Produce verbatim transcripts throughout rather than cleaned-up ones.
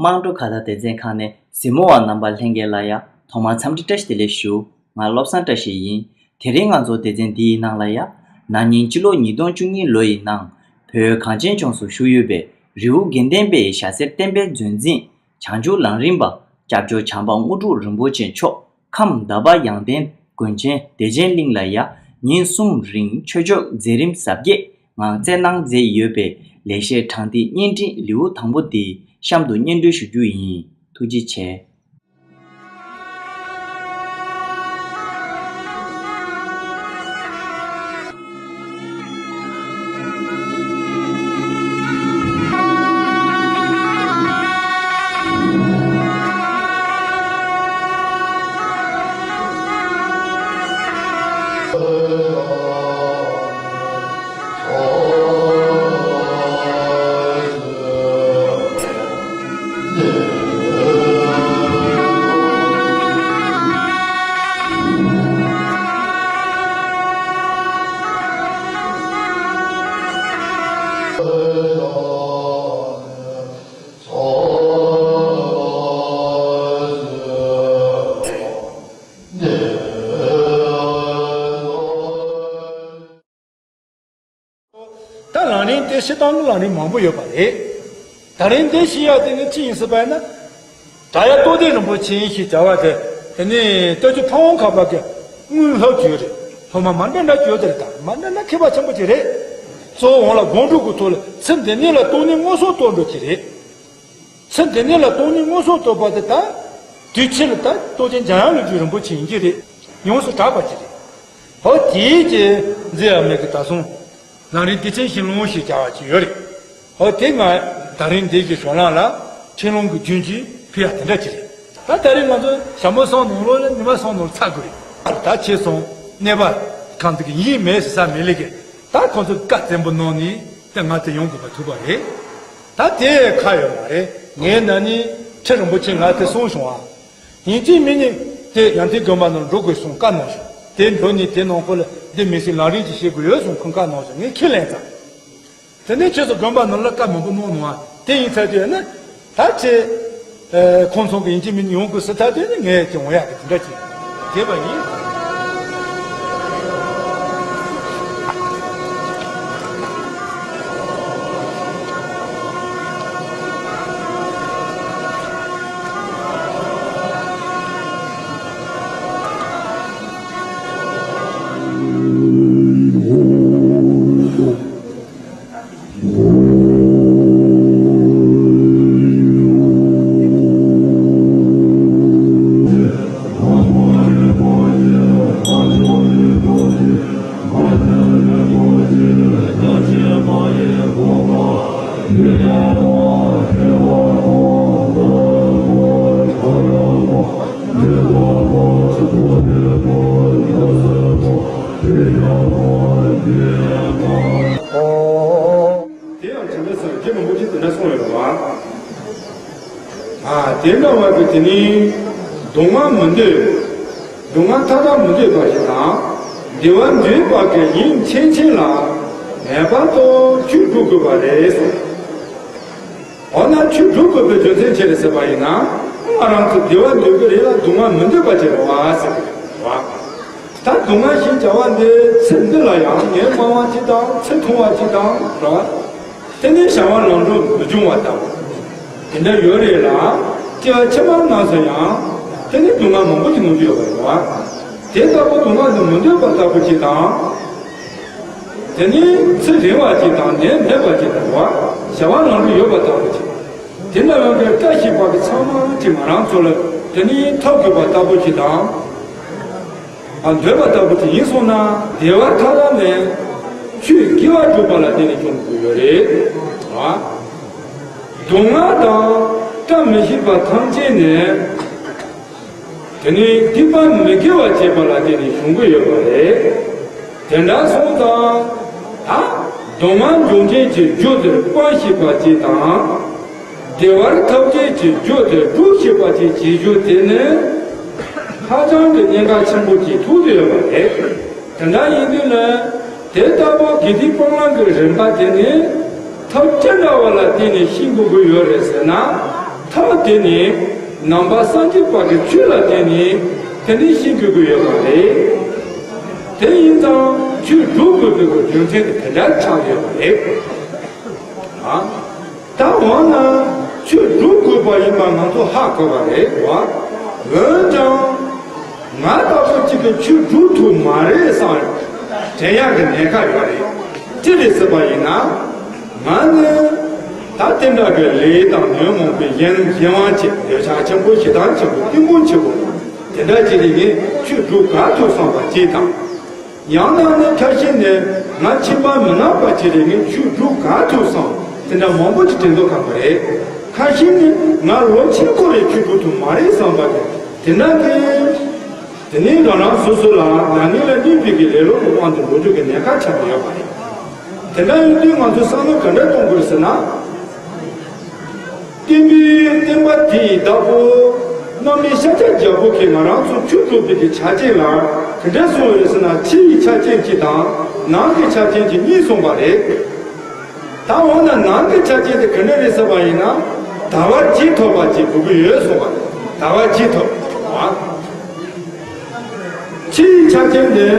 དམངས་ཁྲོད་ཁ་བརྡ་སྡེ་ཚན་ཁང་ནས་གཟིགས་མོ་བ་རྣམ་པ་ལྷན་རྒྱས་ལ་ཡ་ཐོག་མར་འཚམས་འདྲི་བཀྲ་ཤིས་བདེ་ལེགས་ཞུ། ང་བློ་བཟང་བཀྲ་ཤིས་ཡིན། དེ་རིང་ང་ཚོ་སྡེ་ཚན་འདིའི་ནང་ལ་ཡ། ན་ནིང་སྤྱི་ལོ་ཉིས་སྟོང་བཅུ་གཉིས་ལོ་ཡི་ནང་བོད་གངས་ཅན་ལྗོངས་སུ་བཞུགས་ཡོད་པའི་རི་བོ་དགེ་ལྡན་པའི་ཞྭ་སེར་བསྟན་པའི་མཛོད་འཛིན་བྱང་ཆུབ་ལམ་རིམ་པ་སྐྱབས་བཅོལ་བྱམས་པ་དངོས་གྲུབ་རིན་པོ་ཆེ་མཆོག་ཁམས་དག་པ་ཡང་སྟེང་དགོན་ཆེན་བདེ་ཆེན་གླིང་ལ་ཡ་ཉིན་གསུམ་རིང་ཆོས་ཕྱོགས་མཛད་རིམ་གཟབ་རྒྱས་ངང་སྩལ་གནང་མཛད་ཡོད་པའི་ལེགས་བཤད་དྲང་ཐིག་བརྙན་འཕྲིན་ལེའུ་དང་པོ་འདི་གཤམ་དུ་སྙན་སྒྲོན་ཞུ་རྒྱུ་ཡིན། ཐུགས་རྗེ་ཆེ། ད་ལམ་རིམ་དེ་ཤེས་སྟངས་ཀྱི་ལམ་རིམ་མང་པོ་ཡོད་པ་རེད། ད་རིང་འདི་ཤེས་ཡག་དེ་ནི་ཅི་ཡིན་ཟེར་བ་ཡིན་ན། བྲག་གཡབ་རྟོགས་ལྡན་རིན་པོ་ཆེ་ཞེས་བྱ་བ་དེ་དེ་ནི་སྟོད་ཀྱི་ཕ་བོང་ཁ་པ་གི་དངུལ་སློབ་ཀྱི་ཡོད་རེད། སློབ་མ་མ་འདྲ་འདྲ་ཀྱི་ཡོད་དེ་རེད། ད་མ་འདྲ་འདྲ་མཁས་པ་ཆེན་པོ་ཅིག་རེད། གཙོ་བོ་འོང་ལ་སྒོམ་སྒྲུབ་ཀྱི་ཐོག་ལ་ཚེ་འདི་ནས་ལ་སྟོང་ཉིད་མངོན་སུམ་རྟོགས་འགྲོ་གི་རེད། ཚེ་འདི་ནས་ལ་སྟོང་ཉིད་མངོན་སུམ་རྟོགས་པ་དེ་ད། དུས་ཕྱིས་ལ་ད་རྟོགས་ལྡན་འཇམ་དབྱངས་ལུགས་ཀྱི་རིན་པོ་ཆེ་ཡིན་གྱི་རེད། ཡོངས་སུ་གྲགས་པ་ཅིག་རེད། ཧོ་དེའི་ཀྱི་མཛེས་ཡ་མེད་ཀྱི་ད་སོང་། ལམ་རིམ་བདེ་ཆེན་ཞིང་ལུང་ཞེས་བྱ་བ་ཅིག་ཡོད་རེད། ཧོ་དེ་ང་ད་རིང་འདི་གི་གཞུང་ལམ་ལ་འཕྲིན་ལུང་གི་རྒྱུན་གྱིས་ཕུལ་ཡ་དེ་འདྲ་ཅིག་རེད། ད་ད་རིང་ང་ཚོ་ཞྭ་མོ་སོང་ནང་ལོགས་ལ་ཉི་མ་སོང་ནང་ལ་ཚར་དགོས་རེད། ད་ཆེ་སོང་གནས་པ་གང་ཚོ་གི་ཡིད་མེད་ཟེར་ས་མེད་ལེ་གི་ད་ཁོང་ཚོ་བཀའ་བཙན་པོ་གནང་ནས་ད་ང་ཚོ་ཡོང་དགོས་པ་ཐུག་པ་རེད། ད་དེ་ཁ་ཡོད་མ་རེད། ངས་ན་ནི་ཁྲི་རིན་པོ་ཆེ་ང་དེ་གསུངས་བྱུང་བ། ཡིན་གཅིག་མིན་གཉིས་དེ་ཡང་དེ་དགོན་པ་ནང་འགྲོ་དགོས་གསུངས་བཀའ་གནང་བྱུང་། དེ་འགྲོ་ནས་དེ་ནང་ཁོ་ལ་འདི་མི་སྲིད་ལམ་རིམ་ཅིག་བྱེད་དགོས་ཡོད་གསུངས་ཁོང་བཀའ་གནང་བྱུང་། ངས་ཁས་ལེན་ཚར། དེ་ནས་ཁྱེད་ཚོ་དགོན་པ་ནང་ལ་བཀའ་མང་པོ་གནང་ནུས་པ་དེ་ཡིན་ཚར་དུས་ཡང་ན་ད་ཁྱེད་ཁོང་ཚོ་གི་ཡིན་གཅིག་མིན་གཉིས་ཡོང་དགོས་ཟེར་ཚར་དུས་ནི་ངས་ཀྱི་འོང་ཡག་གི་དེ་འདྲ་ཅིག་བྱས་པ་ཡིན། དེ་ཡང་བྱས་ན་སངས་རྒྱས་རིན་པོ་ཆེས་དེ་འདྲ་གསུངས་ཡོད་པ། ཨ་དེ་འདྲ་བ་གི་དེ་ནི་སྡུག་བསྔལ་མི་འདོད། སྡུག་བསྔལ་མཐའ་དག་མི་འདོད་པ་ཞིག་དང་། བདེ་བ་འདོད་པ་གི་ཡིད་ཆེས་ཆེས་ལ་ངེས་པར་དུ་ཆོས་སྒྲུབ་དགོས་པ་རེད་གསུངས། འོ་ན་ཆོས་སྒྲུབ་དགོས་པའི་རྒྱུ་མཚན་ཅི་རེད་ཟེར་བ་ཡིན་ན། ང་རང་ཚོ་བདེ་བ་འདོད་ཀྱི་རེད་ལ་སྡུག་བསྔལ་མི་འདོད་པ་ཅིག་རེད་བ་ཟེར་བ། ད་སྡུག་བསྔལ་ཞེས་བྱ་བ་འདི་ཚེ་འདི་ལ་ཡང་ངས་སྨྲ་བ་ཅིག་དང་ཚེ་ཐུང་བ་ཅིག་དང་རེད་བ། དེ་ནས་བྱ་བ་ལམ་འགྲོ་མི་འབྱུང་བ་ལྟ་བུ། དེ་འདྲ་ཡོད་རེད་ལ། སྐྱེ་བ་ཕྱི་མ་རྣམས་སུ་ཡང་དེ་ནས་སྡུག་བསྔལ་མང་པོ་ཅིག་མྱོང་རྒྱུ་ཡོད་པ་རེད་བ། དེ་ལྟ་བུ་སྡུག་བསྔལ་འདི་མི་འདོད་པ་ལྟ་བུ་ཅིག་དང་། དེ་ནས་ཚེ་རིང་བ་ཅིག་དང་ནད་མེད་པ་ཅིག་དང་བ། བྱ་བ་ལམ་འགྲོ་ཡོད་པ་ལྟ་བུ་ཅིག་དེ་འདྲ་བའི་བཀའ་བཞིན་པ་གི་ཚང་མ་ཅིག་ང་རང་ཚོ་ལ་དེ་ནས་ཐོབ་དགོས་པ་ལྟ་བུ་ཅིག་དང་། ཨ་འདོད་པ་ལྟ་བུ་ཅིག་ཡིན་སོང་ན་བདེ་བ་མཐའ་དག་ནི་ཆོས་དགེ་བ་སྒྲུབ་པ་ལ་བརྟེན་ནས་འབྱུང་དགོས་ཡོད་རེད། ཨ་སྡུག་བསྔལ་དང་བཀྲ་མི་ཤིས་པ་ཐམས་ཅད་ནི། དེ་ནི་སྡིག་པ་མི་དགེ་བ་བྱས་པ་ལ་བརྟེན་ནས་བྱུང་གི་ཡོད་པ་རེད། དེ་འདྲ་སོང་ཙང་། ད་སྡུག་བསྔལ་འབྱུང་བྱེད་ཀྱི་རྒྱུ་དེར་སྤང་ཤེས་པ་ཅིག་དང་། བདེ་བར་ཐོབ་བྱེད་ཀྱི་རྒྱུ་དེར་སྒྲུབ་ཤེས་པ་ཅིག་བྱེད་རྒྱུ་དེ་ནི། ཧ་ཅང་གི་གནད་འགག་ཆེན་པོ་ཅིག་ཐུག་བསྡད་ཡོད་པ་རེད། དེ་འདྲ་ཡིན་དུས་ནི། དེ་ལྟ་བུ་དགེ་སྡིག་སྤང་བླང་གི་རིམ་པ་དེ་ནི། ཐབས་ཅི་འདྲ་བ་ལ་བརྟེན་ནས་ཤེས་དགོས་ཀྱི་ཡོད་རེད་ཟེར་ན། ཐབས་དེ་ནི་ནང་པ་སངས་རྒྱས་པ་གི་ཆོས་ལ་བརྟེན་ནས་དེ་ནི་ཤེས་དགོས་ཀྱི་ཡོད་པ་རེད། དེ་ཡིན་ཙང་ཆོས་སྒྲུབ་དགོས་པའི་རྒྱུ་མཚན་དེ་དེ་འདྲ་ཆགས་ཡོད་པ་རེད། ཨ། ད་འོ་ན་ཆོས་སྒྲུབ་དགོས་པ་ཡིན་པ་ང་ཚོ་ཧ་གོ་བ་རེད་བ། འོན་ཀྱང་ང་ལྟ་བུ་གཅིག་གིས་ཆོས་སྒྲུབ་ཐུབ་མ་རེད་བསམ་དྲན་ཡག་གི་ཉེན་ཁ་ཡོད་རེད། ཅི་རེད་ཟེར་བ་ཡིན་ན། ང་ནི་ད་དེ་འདྲ་གི་ལས་དང་ཉོན་མོངས་པའི་གཞན་གཞན་དབང་ཆེ་འདོད་ཆགས་ཆེན་པོ་ཞེ་སྡང་ཆེན་པོ་གཏི་མུག་ཆེན་པོ་དེ་འདྲ་ཅིག་རེད། ངས་ཆོས་སྒྲུབ་ག་ཐུབ་བསམ་པ་ཅིག་དང་། ཡང་ན་ནི་ཁ་ཤས་ནས་ང་ཁྱིམ་པ་མི་ནག་པ་ཅིག་རེད། ངས་ཆོས་སྒྲུབ་ག་ཐུབ་བསམ་དེ་འདྲ་མང་པོ་ཅིག་དྲན་མདོག་ཁ་པོ་རེད། ཁ་ཤས་ནི་ང་ལོ་ཆེན་པོ་རེད། ཆོས་སྒྲུབ་ཐུབ་མ་རེད་བསམ་པ་རེད། དེ་འདྲ་གི། དེ་ནས་རང་རང་སོ་སོ་ལ་མྱ་ངན་ལས་འདས་པའི་གི་ལེ་ལོ་གི་དབང་དུ་འགྲོ་རྒྱུ་གི་ཉེན་ཁ་ཆགས་ཀྱི་ཡོད་པ་རེད། དེ་འདྲ་ཡིན་དུས་ང་ཚོས་བསམ་བློ་ག་འདྲ་གཏོང་དགོས་ཟེར་ན། བསྟན་པའི་བསྟན་པ་དེའི་བདག་པོ་རྣམ་སྨིན་ཤཱཀྱ་རྒྱལ་པོ་གིས་ང་རང་ཚོ་ཆོས་སྒྲུབ་པའི་གི་ཆ་རྐྱེན་ལ་ག་འདྲ་གསུངས་ཡོད་ཟེར་ན། ཕྱི་ཡི་ཆ་རྐྱེན་གཅིག་དང་ནང་གི་ཆ་རྐྱེན་གཅིག་གཉིས་གསུངས་པ་རེད། ད་འོ་ན་ནང་གི་ཆ་རྐྱེན་དེ་ག་འདྲ་རེད་ཟེར་བ་ཡིན་ན། དལ་བ་བརྒྱད་ཐོབ་པ་ཅིག་དགོས་ཀྱི་ཡོད་གསུངས་པ་རེད། དལ་བ་བརྒྱད་ཐོབ་པ། ཕྱིའི་ཆ་རྐྱེན་དེ་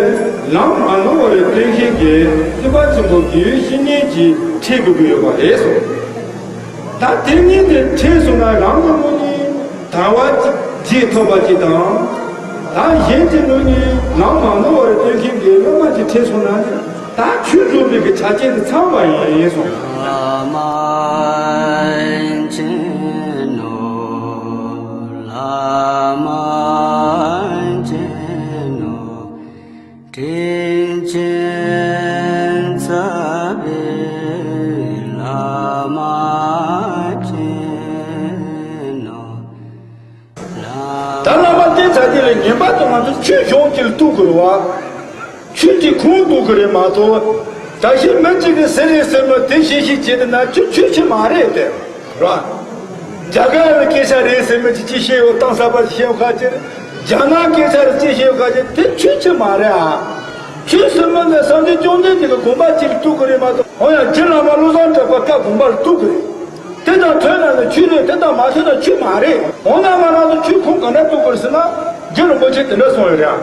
ལམ་མ་ནོར་བར་སྟོན་མཁན་གྱི་སེམས་དཔའ་ཆེན་པོ་དགེ་བའི་བཤེས་གཉེན་གྱིས་འཁྲིད་དགོས་ཀྱི་ཡོད་པ་རེད་གསུངས། ད་དེ་གཉིས་དེ་འཁྲིད་སོང་ན་རང་གི་ངོས་ནས་དལ་བ་བརྒྱད་ཐོབ་པ་ཅིག་དང་། ད་གཞན་གྱི་ངོས་ནས་ལམ་མ་ནོར་བར་སྟོན་མཁན་གྱི་སློབ་མ་ཅིག་འཁྲིད་སོང་ན་ནི། ད་ཆོས་སྒྲུབ་པའི་གི་ཆ་རྐྱེན་དེ་ཚང་བ་ཡིན་གསུངས། བླ་མ་མཁྱེན་ནོ། བླ་མ་མཁྱེན་ནོ། དྲིན་ཅན་རྩ་བའི་བླ་མ་མཁྱེན་ནོ། ད་བླ་མ་བསྟེན་ཚར་དེ་ལས་ངེས་པར་དུ་ང་ཚོ་ཆོས་གཞུང་གཅིག་ལ་གཏུག་དགོས་རེད་བ། ཆོས་དེ་ཁུངས་གཏུག་དགོས་རེད་མ་གཏོགས། ད་གཞན་མི་གཅིག་གིས་ཟེར་རེད་ཟེར་མོ་དེ་བཤད་བཤད་བྱས་དེ་ན་ཆོས་ཆོས་ཆོས་མ་རེད་དེ། རེད་བ། རྒྱ་གར་ལ་སྐད་ཆ་རེད་ཟེར་མོ་ཅིག་ཅི་བཤད་ཡོད། གཏམ་གསར་པ་ཅིག་བཤད་ཡོད་ཁ་ཅིག་རེད། རྒྱ་ནག་སྐད་ཆ་རེད་ཅི་བཤད་ཡོད་ཁ་ཅིག་དེ་ཆོས་ཆོས་མ་རེད་ཨ། ཆོས་ཟེར་མོ་ནི་སངས་རྒྱས་བཅོམ་ལྡན་འདས་ཀྱི་དགོངས་པ་གཅིག་ལ་གཏུག་དགོས་རེད་མ་གཏོགས། འོ་ཡང་རྗེ་བླ་མ་བློ་བཟང་གྲགས་པ་བཀའ་དགོངས་པ་ལ་གཏུག་དགོས་རེད། དེ་དང་མཐུན་ན་ནི་ཆོས་རེད། དེ་དང་མ་མཐུན་ན་ཆོས་མ་རེད། འོ་ན་ང་རང་ཚོ་ཆོས་ཁུངས་ག་འདྲ་གཏུག་དགོས་ཟེར་ན། རྗེ་རིན་པོ་ཆེས་དེ་འདྲ་གསུངས་ཡོད་རེད་ཨ།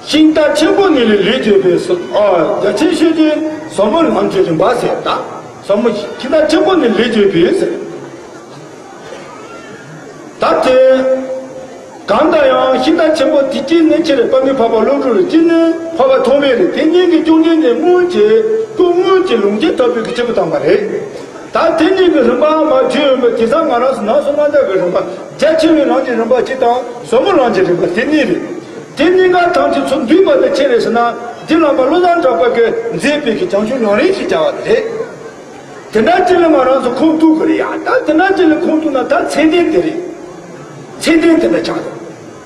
ཤིང་རྟ་ཆེན་པོ་ནི་ལས་ལས་བྱེད་པའི་ཟེར། ཨ། རྒྱ་ཆེན་ཤོད་ཀྱི་ཟབ་མོ་ལམ་གྱི་རིམ་པ་ཟེར། ད་ཟབ་མོ་ཤིང་རྟ་ཆེན་པོ་ནི་ལས་བྱེད་པའི་ཟེར། ད་དེ་གང་ལྟར་ཡང་ཤིང་རྟ་ཆེན་པོ་དེ་གཅིག་ནི་ཆེ་རེད། དཔལ་མོའི་འཕགས་པ་ཀླུ་སྒྲུབ་རེད། གཅིག་ནི་འཕགས་པ་ཐོགས་མེད་རེད། དེ་གཉིས་ཀྱི་བཅོམ་ལྡན་འདས་སྔོན་གྱི་སྐུ་དངོས་ཀྱི་ལུང་བསྟན་བཏབ་པའི་གི་སྐྱེས་བུ་དམ་པ་རེད། ད་དེ་གཉིས་ཀྱི་རིམ་པ་མར་བརྗོད་ཡོད་པ་དེ་ཚང་ང་རང་ཚོ་ནང་གསུང་རྣམ་ཐར་གྱི་རིམ་པ། རྒྱ་ཆེ་བའི་ལམ་གྱི་རིམ་པ་གཅིག་དང་ཟབ་མོ་ལམ་གྱི་རིམ་པ་དེ་གཉིས་རེད། དེ་གཉིས་ཀ་ཐམས་ཅད་ཚུར་འདུས་པ་དེ་ཆི་རེད་ཟེར་ན། རྗེ་བླ་མ་བློ་བཟང་གྲགས་པ་གིས་མཛད་པའི་གི་བྱང་ཆུབ་ལམ་རིམ་ཞེས་བྱ་བ་དེ་རེད། དེ་འདྲ་ཅིག་ལ་ང་རང་ཚོ་ཁུངས་གཏུག་དགོས་རེད་ཡ། ད་དེ་འདྲ་ཅིག་ལ་ཁུངས་གཏུག་ན་ད་ཚད་ལྡན་དེ་རེད། ཚད་ལྡན་དེ་འདྲ་ཆགས་འདུག་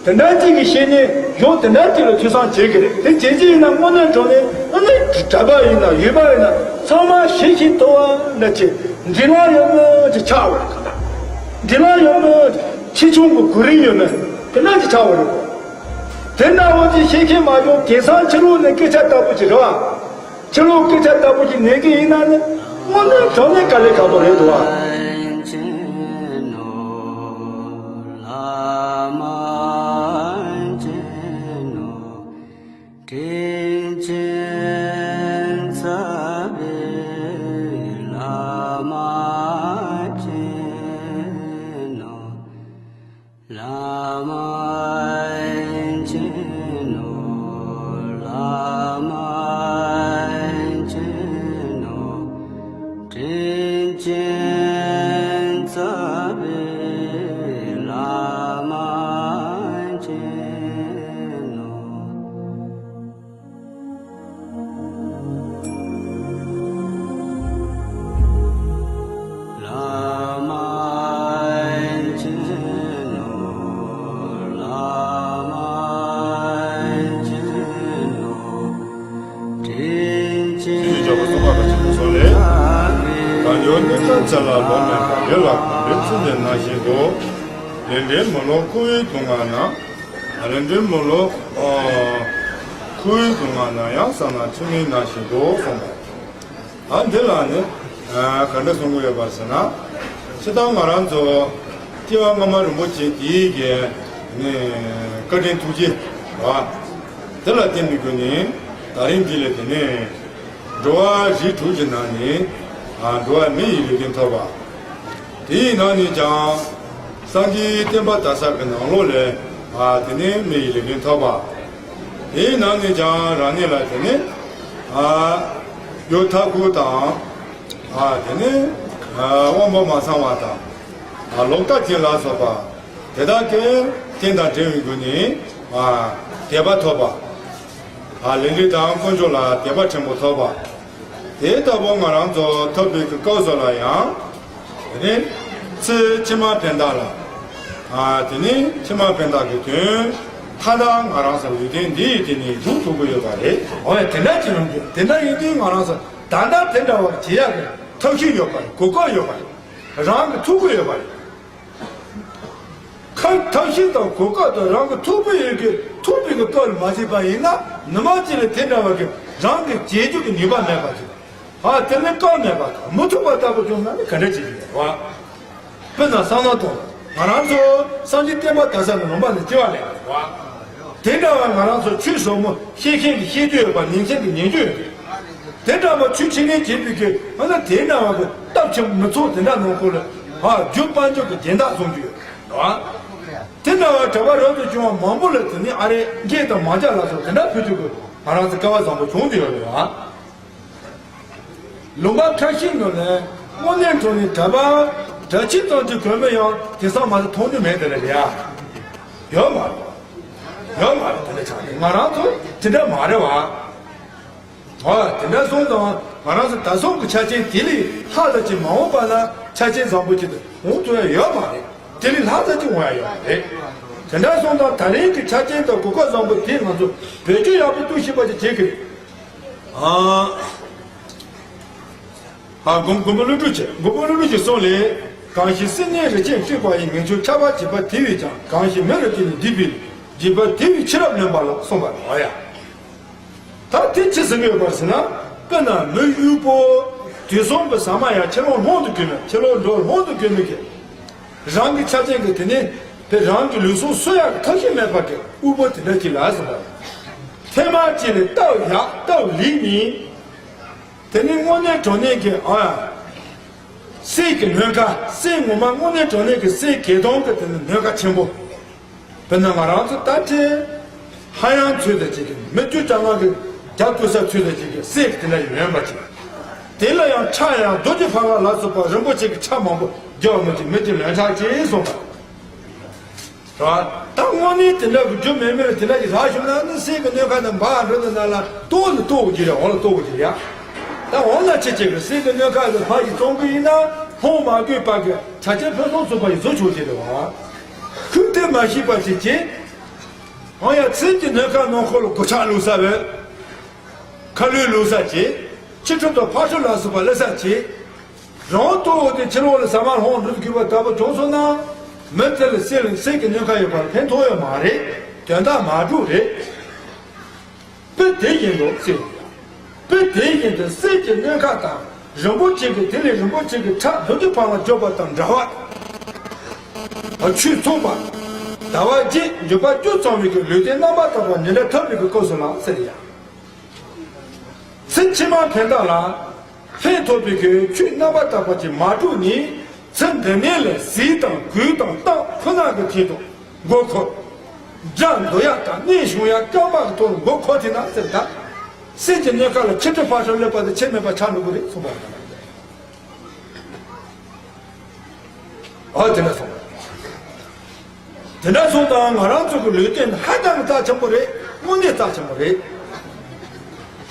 དེ་འདྲ་ཅིག་གི་བཤེས་གཉེན་གཞུང་དེ་འདྲ་ཅིག་ལ་ཐོས་བསམ་བྱེད་ཀྱི་རེད། དེ་བྱེད་ཀྱི་ཡིན་ན་དངོས་གནས་དྲང་གནས་ཨ་ནི་གྲྭ་པ་ཡིན་ན་ཡུལ་པ་ཡིན་ན་ཚང་མ་ཤེས་བཞིན་དུ་བ་འདྲ་ཅིག་འདྲིས་ལ་ཡོད་མོད་ཅིག་ཆགས་པ་རེད། གང་ལྟར་འདྲིས་ལ་ཡོད་མོད་ཆེ་ཆུང་གི་གོ་རིམ་ཡོད་མོད་དེ་འདྲ་ཅིག་ཆགས་པ་རེད། དེ་འདྲ་བོ་ཅིག་ཤེས་མཁན་མ་བྱུང་དེང་སང་ཕྱི་ལོགས་ནས་སྐད་ཆ་ལྟ་བུ་ཅིག་རེད་བ། ཕྱི་ལོགས་སྐད་ཆ་ལྟ་བུ་ཅིག་ཉན་གྱི་ཡིན་ན་ནི་དངོས་གནས་དྲང་གནས་དཀའ་ལས་ཁག་པོ་རེད་འདུག་བ། དྲིན་ཅན་རྩ་བའི་བླ་མ་མཁྱེན་ནོ། བླ་མ་མཁྱེན་ནོ། བླ་མ་མཁྱེན་ནོ། དྲིན་ཅན་རྩ་བའི་བླ་མ་མཁྱེན་ནོ། བླ་མ་མཁྱེན་ནོ། བླ་མ་མཁྱེན་ནོ། དྲིན་ཅན་རྩ་བའི་བླ་མ་མཁྱེན་ནོ། གངས་ལྗོངས་གནས་ཁག་ཅན་ལ་ལོ་མེད་པ་རེ་ལ་གངས་རིའི་ཚུལ་དེ་ནང་བཞིན་དུ། ལན་ལན་མི་ལོ་ཁོ་བོའི་སྡུག་བསྔལ་ན། ལན་ལན་མི་ལོ་ཁོ་བོའི་སྡུག་བསྔལ་ན་ཡང་བསམ་ན་ཐུན་མིན་ནང་བཞིན་དུ་གསུངས་པ། ཨ་འདི་ལ་ནི་ག་འདྲ་གསུང་གི་ཡོད་པ་ཟེར་ན། སྤྱིར་བཏང་ང་རང་ཚོ་སྐྱེ་བ་སྔ་མ་རིན་པོ་ཆེ་དེའི་གི་ནས་བཀའ་དྲིན་ཐུགས་རྗེ་བ། དེ་ལ་བརྟེན་པའི་སྒོ་ནས་ད་རིང་འདི་ལ་དེ་ནས་འགྲོ་བ་རིགས་དྲུག་གི་ནང་ནས་ཨ་འགྲོ་བ་མི་ཡི་ལུས་རྟེན་ཐོབ་པ། དེའི་ནང་ནས་ཀྱང་སངས་རྒྱས་བསྟན་པ་དར་ས་གི་ནང་ལོགས་ལས་ཨ་དེ་ནས་མི་ཡི་ལུས་རྟེན་ཐོབ་པ། དེའི་ནང་ནས་ཀྱང་རང་ཉིད་ལ་དེ་ནས་ཨ་གཡོ་ཐབས་ཁུར་དང་། ཨ་དེ་ནས་ཨ་དབང་པོ་མ་ཚང་བ་དང་། ཨ་ལོག་ལྟ་ཅན་ལ་སོགས་པ་དེ་དག་གི་རྐྱེན་དང་འབྲེལ་བའི་སྒོ་ནས་ཨ་དད་པ་ཐོབ་པ། ཨ་ལས་འབྲས་དང་དཀོན་མཆོག་ལ་དད་པ་ཆེན་པོ་ཐོབ་པ། དེ་ལྟ་བུ་ང་རང་ཚོ་ཐོབ་པའི་གི་སྐབས་སུ་ལ་ཡང་། དེ་ནས་ཚེ་ཕྱི་མ་ཕན་བཏགས་ལ། ཨ་དེ་ནས་ཕྱི་མ་ཕན་བཏགས་ཀྱི་དོན་མཐའ་དག་ང་རང་ཚོ་ལུས་རྟེན་འདི་ཡི་སྟེང་ནས་འཇུག་ཐུབ་ཀྱི་ཡོད་པ་རེད། འོ་ཡ་དེ་འདྲ་ཅིག་ཡོང་རྒྱུ་དེ་འདྲ་ཡིན་དུས་ང་རང་ཚོ་ད་ལྟ་དེ་འདྲ་བ་བྱེད་ཡག་གི་ཐབས་ཤེས་ཡོད་པ་རེད། གོ་སྐབས་ཡོད་པ་རེད། རང་གི་ཐུགས་ཁུར་ཡོད་པ་རེད། ཁ་ཐབས་ཤེས་དང་གོ་སྐབས་དང་རང་གི་ཐུགས་ཕན་ཡོད་ཀྱི་ཐུགས་ཕན་གྱི་སྐབས་ལ་མ་བྱས་པ་ཡིན་ན་ནུ་མ་གཅིག་ལ་དེ་འདྲ་བ་གི་རང་གི་བྱེད་རྒྱུ་གི་ནུས་པ་མེད་པ་ཅིག་ཨ་དེ་ནི་སྐབས་མེད་པ་དང་མི་ཐུབ་པ་ལྟ་བུ་བྱུང་ན་ནི་ག་འདྲ་བྱེད་ཀྱི་ཡོད་བ། དཔེར་ན་བསམ་བློ་གཏོང་། ང་རང་ཚོ་སངས་རྒྱས་བསྟན་པ་དར་ས་ནས་ལུང་པ་ནས་སྐྱེ་བ་ལེན་པ། དེ་འདྲ་བ་ང་རང་ཚོ་ཆོས་ཟབ་མོ་ཤེས་མཁན་གྱི་ཤེས་རྒྱུ་ཡོད་པ། ཉན་མཁན་གྱི་ཉན་རྒྱུ་ཡོད་པ། དེ་འདྲ་བ་ཆོས་འཆད་ཉན་བྱེད་པའི་གི་ཨ་ན་དེ་འདྲ་བ་གི་སྟབས་ཆེན་པོ་མི་ཚོགས་དེ་འདྲ་ནང་ཁུལ་ལ་ཨ་རྒྱུ་དཔལ་འབྱོར་གྱི་སྦྱིན་བདག་བཟོ་རྒྱུ་ཡོད་བ། དེ་འདྲ་བ་གྲྭ་པ་རབ་ཏུ་བྱུང་བ་མང་པོ་ལ་དེ་ནི་ཨ་རེ་འགྱེད་དང་མ་རྒྱག་ལ་སོགས་དེ་འདྲ་ཕུལ་རྒྱུ་གི་ང་རང་ཚོ་སྐལ་བ་བཟང་པོ་བྱུང་བསྡད་ཡོད་རེད་བ། ལུང་པ་ཁ་ཤས་ནང་ནས་དངོས་གནས་དྲང་གནས་གྲྭ་པ་གྲྭ་ཆས་ཙམ་གྱི་གོན་པ་ཡང་དེང་སང་མ་གཏོགས་མཐོང་རྒྱུ་མེད་དེ་རེད་ཡ། ཡོད་མ་རེད། ཡོད་མ་རེད། དེ་འདྲ་ཆགས་ནས་ང་རང་ཚོ་དེ་འདྲ་མ་རེད་བ། ཨ་དེ་འདྲ་སོང་ཙང་ང་རང་ཚོ་ད་སོང་གི་ཆ་རྐྱེན་དེ་ལས་ལྷག་ཙམ་ཅིག་མ་འོངས་པ་ན་ཆ་རྐྱེན་བཟང་པོ་ཅིག་ཏུ་འོང་ཐུབ་ཡ་ཡོད་མ་རེད། དེ་ལས་ལྷག་ཙམ་ཅིག་འོང་ཡ་ཡོད་མ་རེད། དེ་འདྲ་སོང་ཙང་ད་རིང་གི་ཆ་རྐྱེན་དང་གོ་སྐབས་བཟང་པོ་དེ་ང་ཚོ་བེད་སྤྱོད་ཡག་པོ་གཏོང་ཤེས་པ་ཅིག་བྱེད་ཀྱི་རེད། ཨ། ཨ་མགོན་མགོན་པོ་ཀླུ་སྒྲུབ་ཀྱིས་མགོན་པོ་ཀླུ་སྒྲུབ་ཀྱི་གསུང་ལས། གང་ཞིག་སེམས་ནི་རིན་ཆེན་སྤྲས་པ་ཡིས། ངེས་འབྱུང་ཆགས་པ་བྱིས་པ་དེ་བས་ཀྱང་། གང་ཞིག་མི་རིགས་ཀྱི་ནི་བསྡུས་པའི་བྱིས་པ་དེ་བས་ཕྱི་རབས་ལོན་པ་ལགས་གསུངས་པ་རེད་ཡ། ད་དེ་ཅི་ཟེར་གྱི་ཡོད་པ་ཟེར་ན། དཔེར་ན་མི་དབུལ་པོ་དུས་གསུམ་གྱི་ཟ་མ་ཡ་ཕྱི་ལོགས་སྔོན་དུ་གྱོན་ནས་ཕྱི་ལོགས་འགྲོ་སྔོན་དུ་གྱོན་ནས་ཀྱི། རང་གི་ཆ་རྐྱེན་གྱི་དེ་ནས་དེ་རང་གི་ལུས་ཟུངས་གསོ་ཡག་གི་ཐབས་ཤེས་མེད་པ་གི་དབུལ་པོ་དེ་འདྲ་ཅིག་ལ་ཟེར་བ། ཐེངས་མ་གཅིག་ལས་སྟབས་ཡག་སྟབས་ལེགས་ནི། དེ་ནི་དངོས་གནས་དྲང་གནས་ཀྱི་ཨ། གསེར་གྱི་སྣོད་ཁ། གསེར་ངོ་མ་དངོས་གནས་དྲང་གནས་ཀྱི་གསེར་གྱི་དོང་གི་དེ་ནི་སྣོད་ཁ་ཆེན་པོ། དཔེར་ན་ང་རང་ཚོ་ད་ལྟའི་ཧ་ཡང་ཚོད་ལྟ་བྱེད་ཀྱི་མི་བཅུ་གྱ་ལྔ་གི་རྒྱ་བསྐུལ་ས་ཚོད་ལྟ་བྱེད་ཀྱི་གསེར་གྱི་དེ་འདྲ་ཡོད་པ་ཅིག་དེ་ལ་ཡང་ཕྱག་ཡང་རྡོ་རྗེ་ཕ་བ་ལ་སོགས་པ་རིན་པོ་ཆེ་གི་ཕྱག་མང་པོ་རྒྱབ་མི་ཅིག་མི་དེ་ལོན་ཆགས་ཅེས་གསུངས་པ། རེད་བ། ད་དངོས་གནས་དེ་འདྲ་གི་རྒྱུ་མེད་མེད་ལ་དེ་འདྲ་གི་རག་བྱུང་ན་ནི་གསེར་གྱི་སྣོད་ཁ་ནས་འབག་འགྲོ་དུས་ན་ལ་ལྟོ་ནི་ལྟོ་གི་རེད། འོ་ལ་ལྟོ་གི་རེད་ཡ། ད་འོ་ན་ཅི་བྱེད་གི། གསེར་གྱི་སྣོད་ཁ་ལ་ཕ་ཞིག་བཙོང་གི་ཡིན་ན་ལྷོང་མ་དགོས་པ་གི་ཆ་རྐྱེན་ཕུན་སུམ་ཚོགས་པ་ཞིག་བཟོ་ཆོག་གི་རེད་བ། ཁུག་དེ་མ་ཤེས་པ་ཞིག་བྱེད། འོ་ཡ་གསེར་གྱི་སྣོད་ཁ་ནང་ཁོ་ལ་སྒོ་ལྕགས་བླུགས་ས་བས། ཁ་ལུད་བླུགས་ས་བྱེད། ཕྱི་ཁྲོད་དང་ཕ་ཁྲོད་ལ་སོགས་པ་སླེབས་ས་བྱེད། རང་ལྟོ་དེ་ཕྱི་ལོགས་ལ་ཟ་མ་ལྷོང་འགྲོ་དགོས་པ་ལྟ་བུ་བྱུང་སོང་ན། མི་དེ་ལ་གསེར་གསེར་གྱི་སྣོད་ཁ་ཡོད་པར་ཕན་ཐོགས་ཡོད་མ་རེད། དོན་དག་མ་འགྲུབ་རེད། དཔེ་དེ་བཞིན་དུ་ཟེར། དཔེ་དེ་བཞིན་དུ་གསེར་གྱི་སྣོད་ཁ་དང་རིན་པོ་ཆེ་གི་དེ་ལས་རིན་པོ་ཆེ་གི་ཕྲ་རྡོ་རྗེ་ཕ་བ་འཇོག་པ་དང་འདྲ་བ། ཆོས་ཚོགས་པ། ཟླ་བ་རྗེས་འཇོག་པ་བཅུ་ཚང་བའི་གི་ལུས་རྟེན་རྣམ་པར་དག་པ་ཉིན་རེ་ཐོབ་པའི་གི་སྐབས་སུ་ལ་ཟེར་ཡ། ཚེ་ཕྱི་མ་ཕན་བཏགས་ལ། ཕན་ཐོགས་པའི་གི་ཆོས་རྣམ་པར་དག་པ་ཅིག་མ་བསྒྲུབས་ནས་ཚེ་འདི་ནས་ལས་ཟས་དང་གོས་དང་གཏམ་ཁོ་ན་གི་ཆེད་དུ་མགོ་འཁོར། དགྲ་འདུལ་ཡག་དང་གནས་སྐྱོང་ཡག་རྐང་པ་གི་ཐོག་ལ་མགོ་འཁོར་དེ་ན་ཟེར་ད། གསེར་གྱི་སྣོད་ཁ་ལ་ཕྱི་ཁྲོད་ཕ་ཁྲོད་སླེབས་པ་དེ་ཆེ་མེད་པ་ཆགས་འགྲོ་གི་རེད་གསུངས་པ་རེད། ཨ་དེ་འདྲ་སོང་། དེ་འདྲ་སོང་ཙང་ང་རང་ཚོ་གི་ལུས་རྟེན་ཧ་ཅང་གི་རྩ་ཆེན་པོ་རེད། དངོས་གནས་རྩ་ཆེན་པོ་རེད།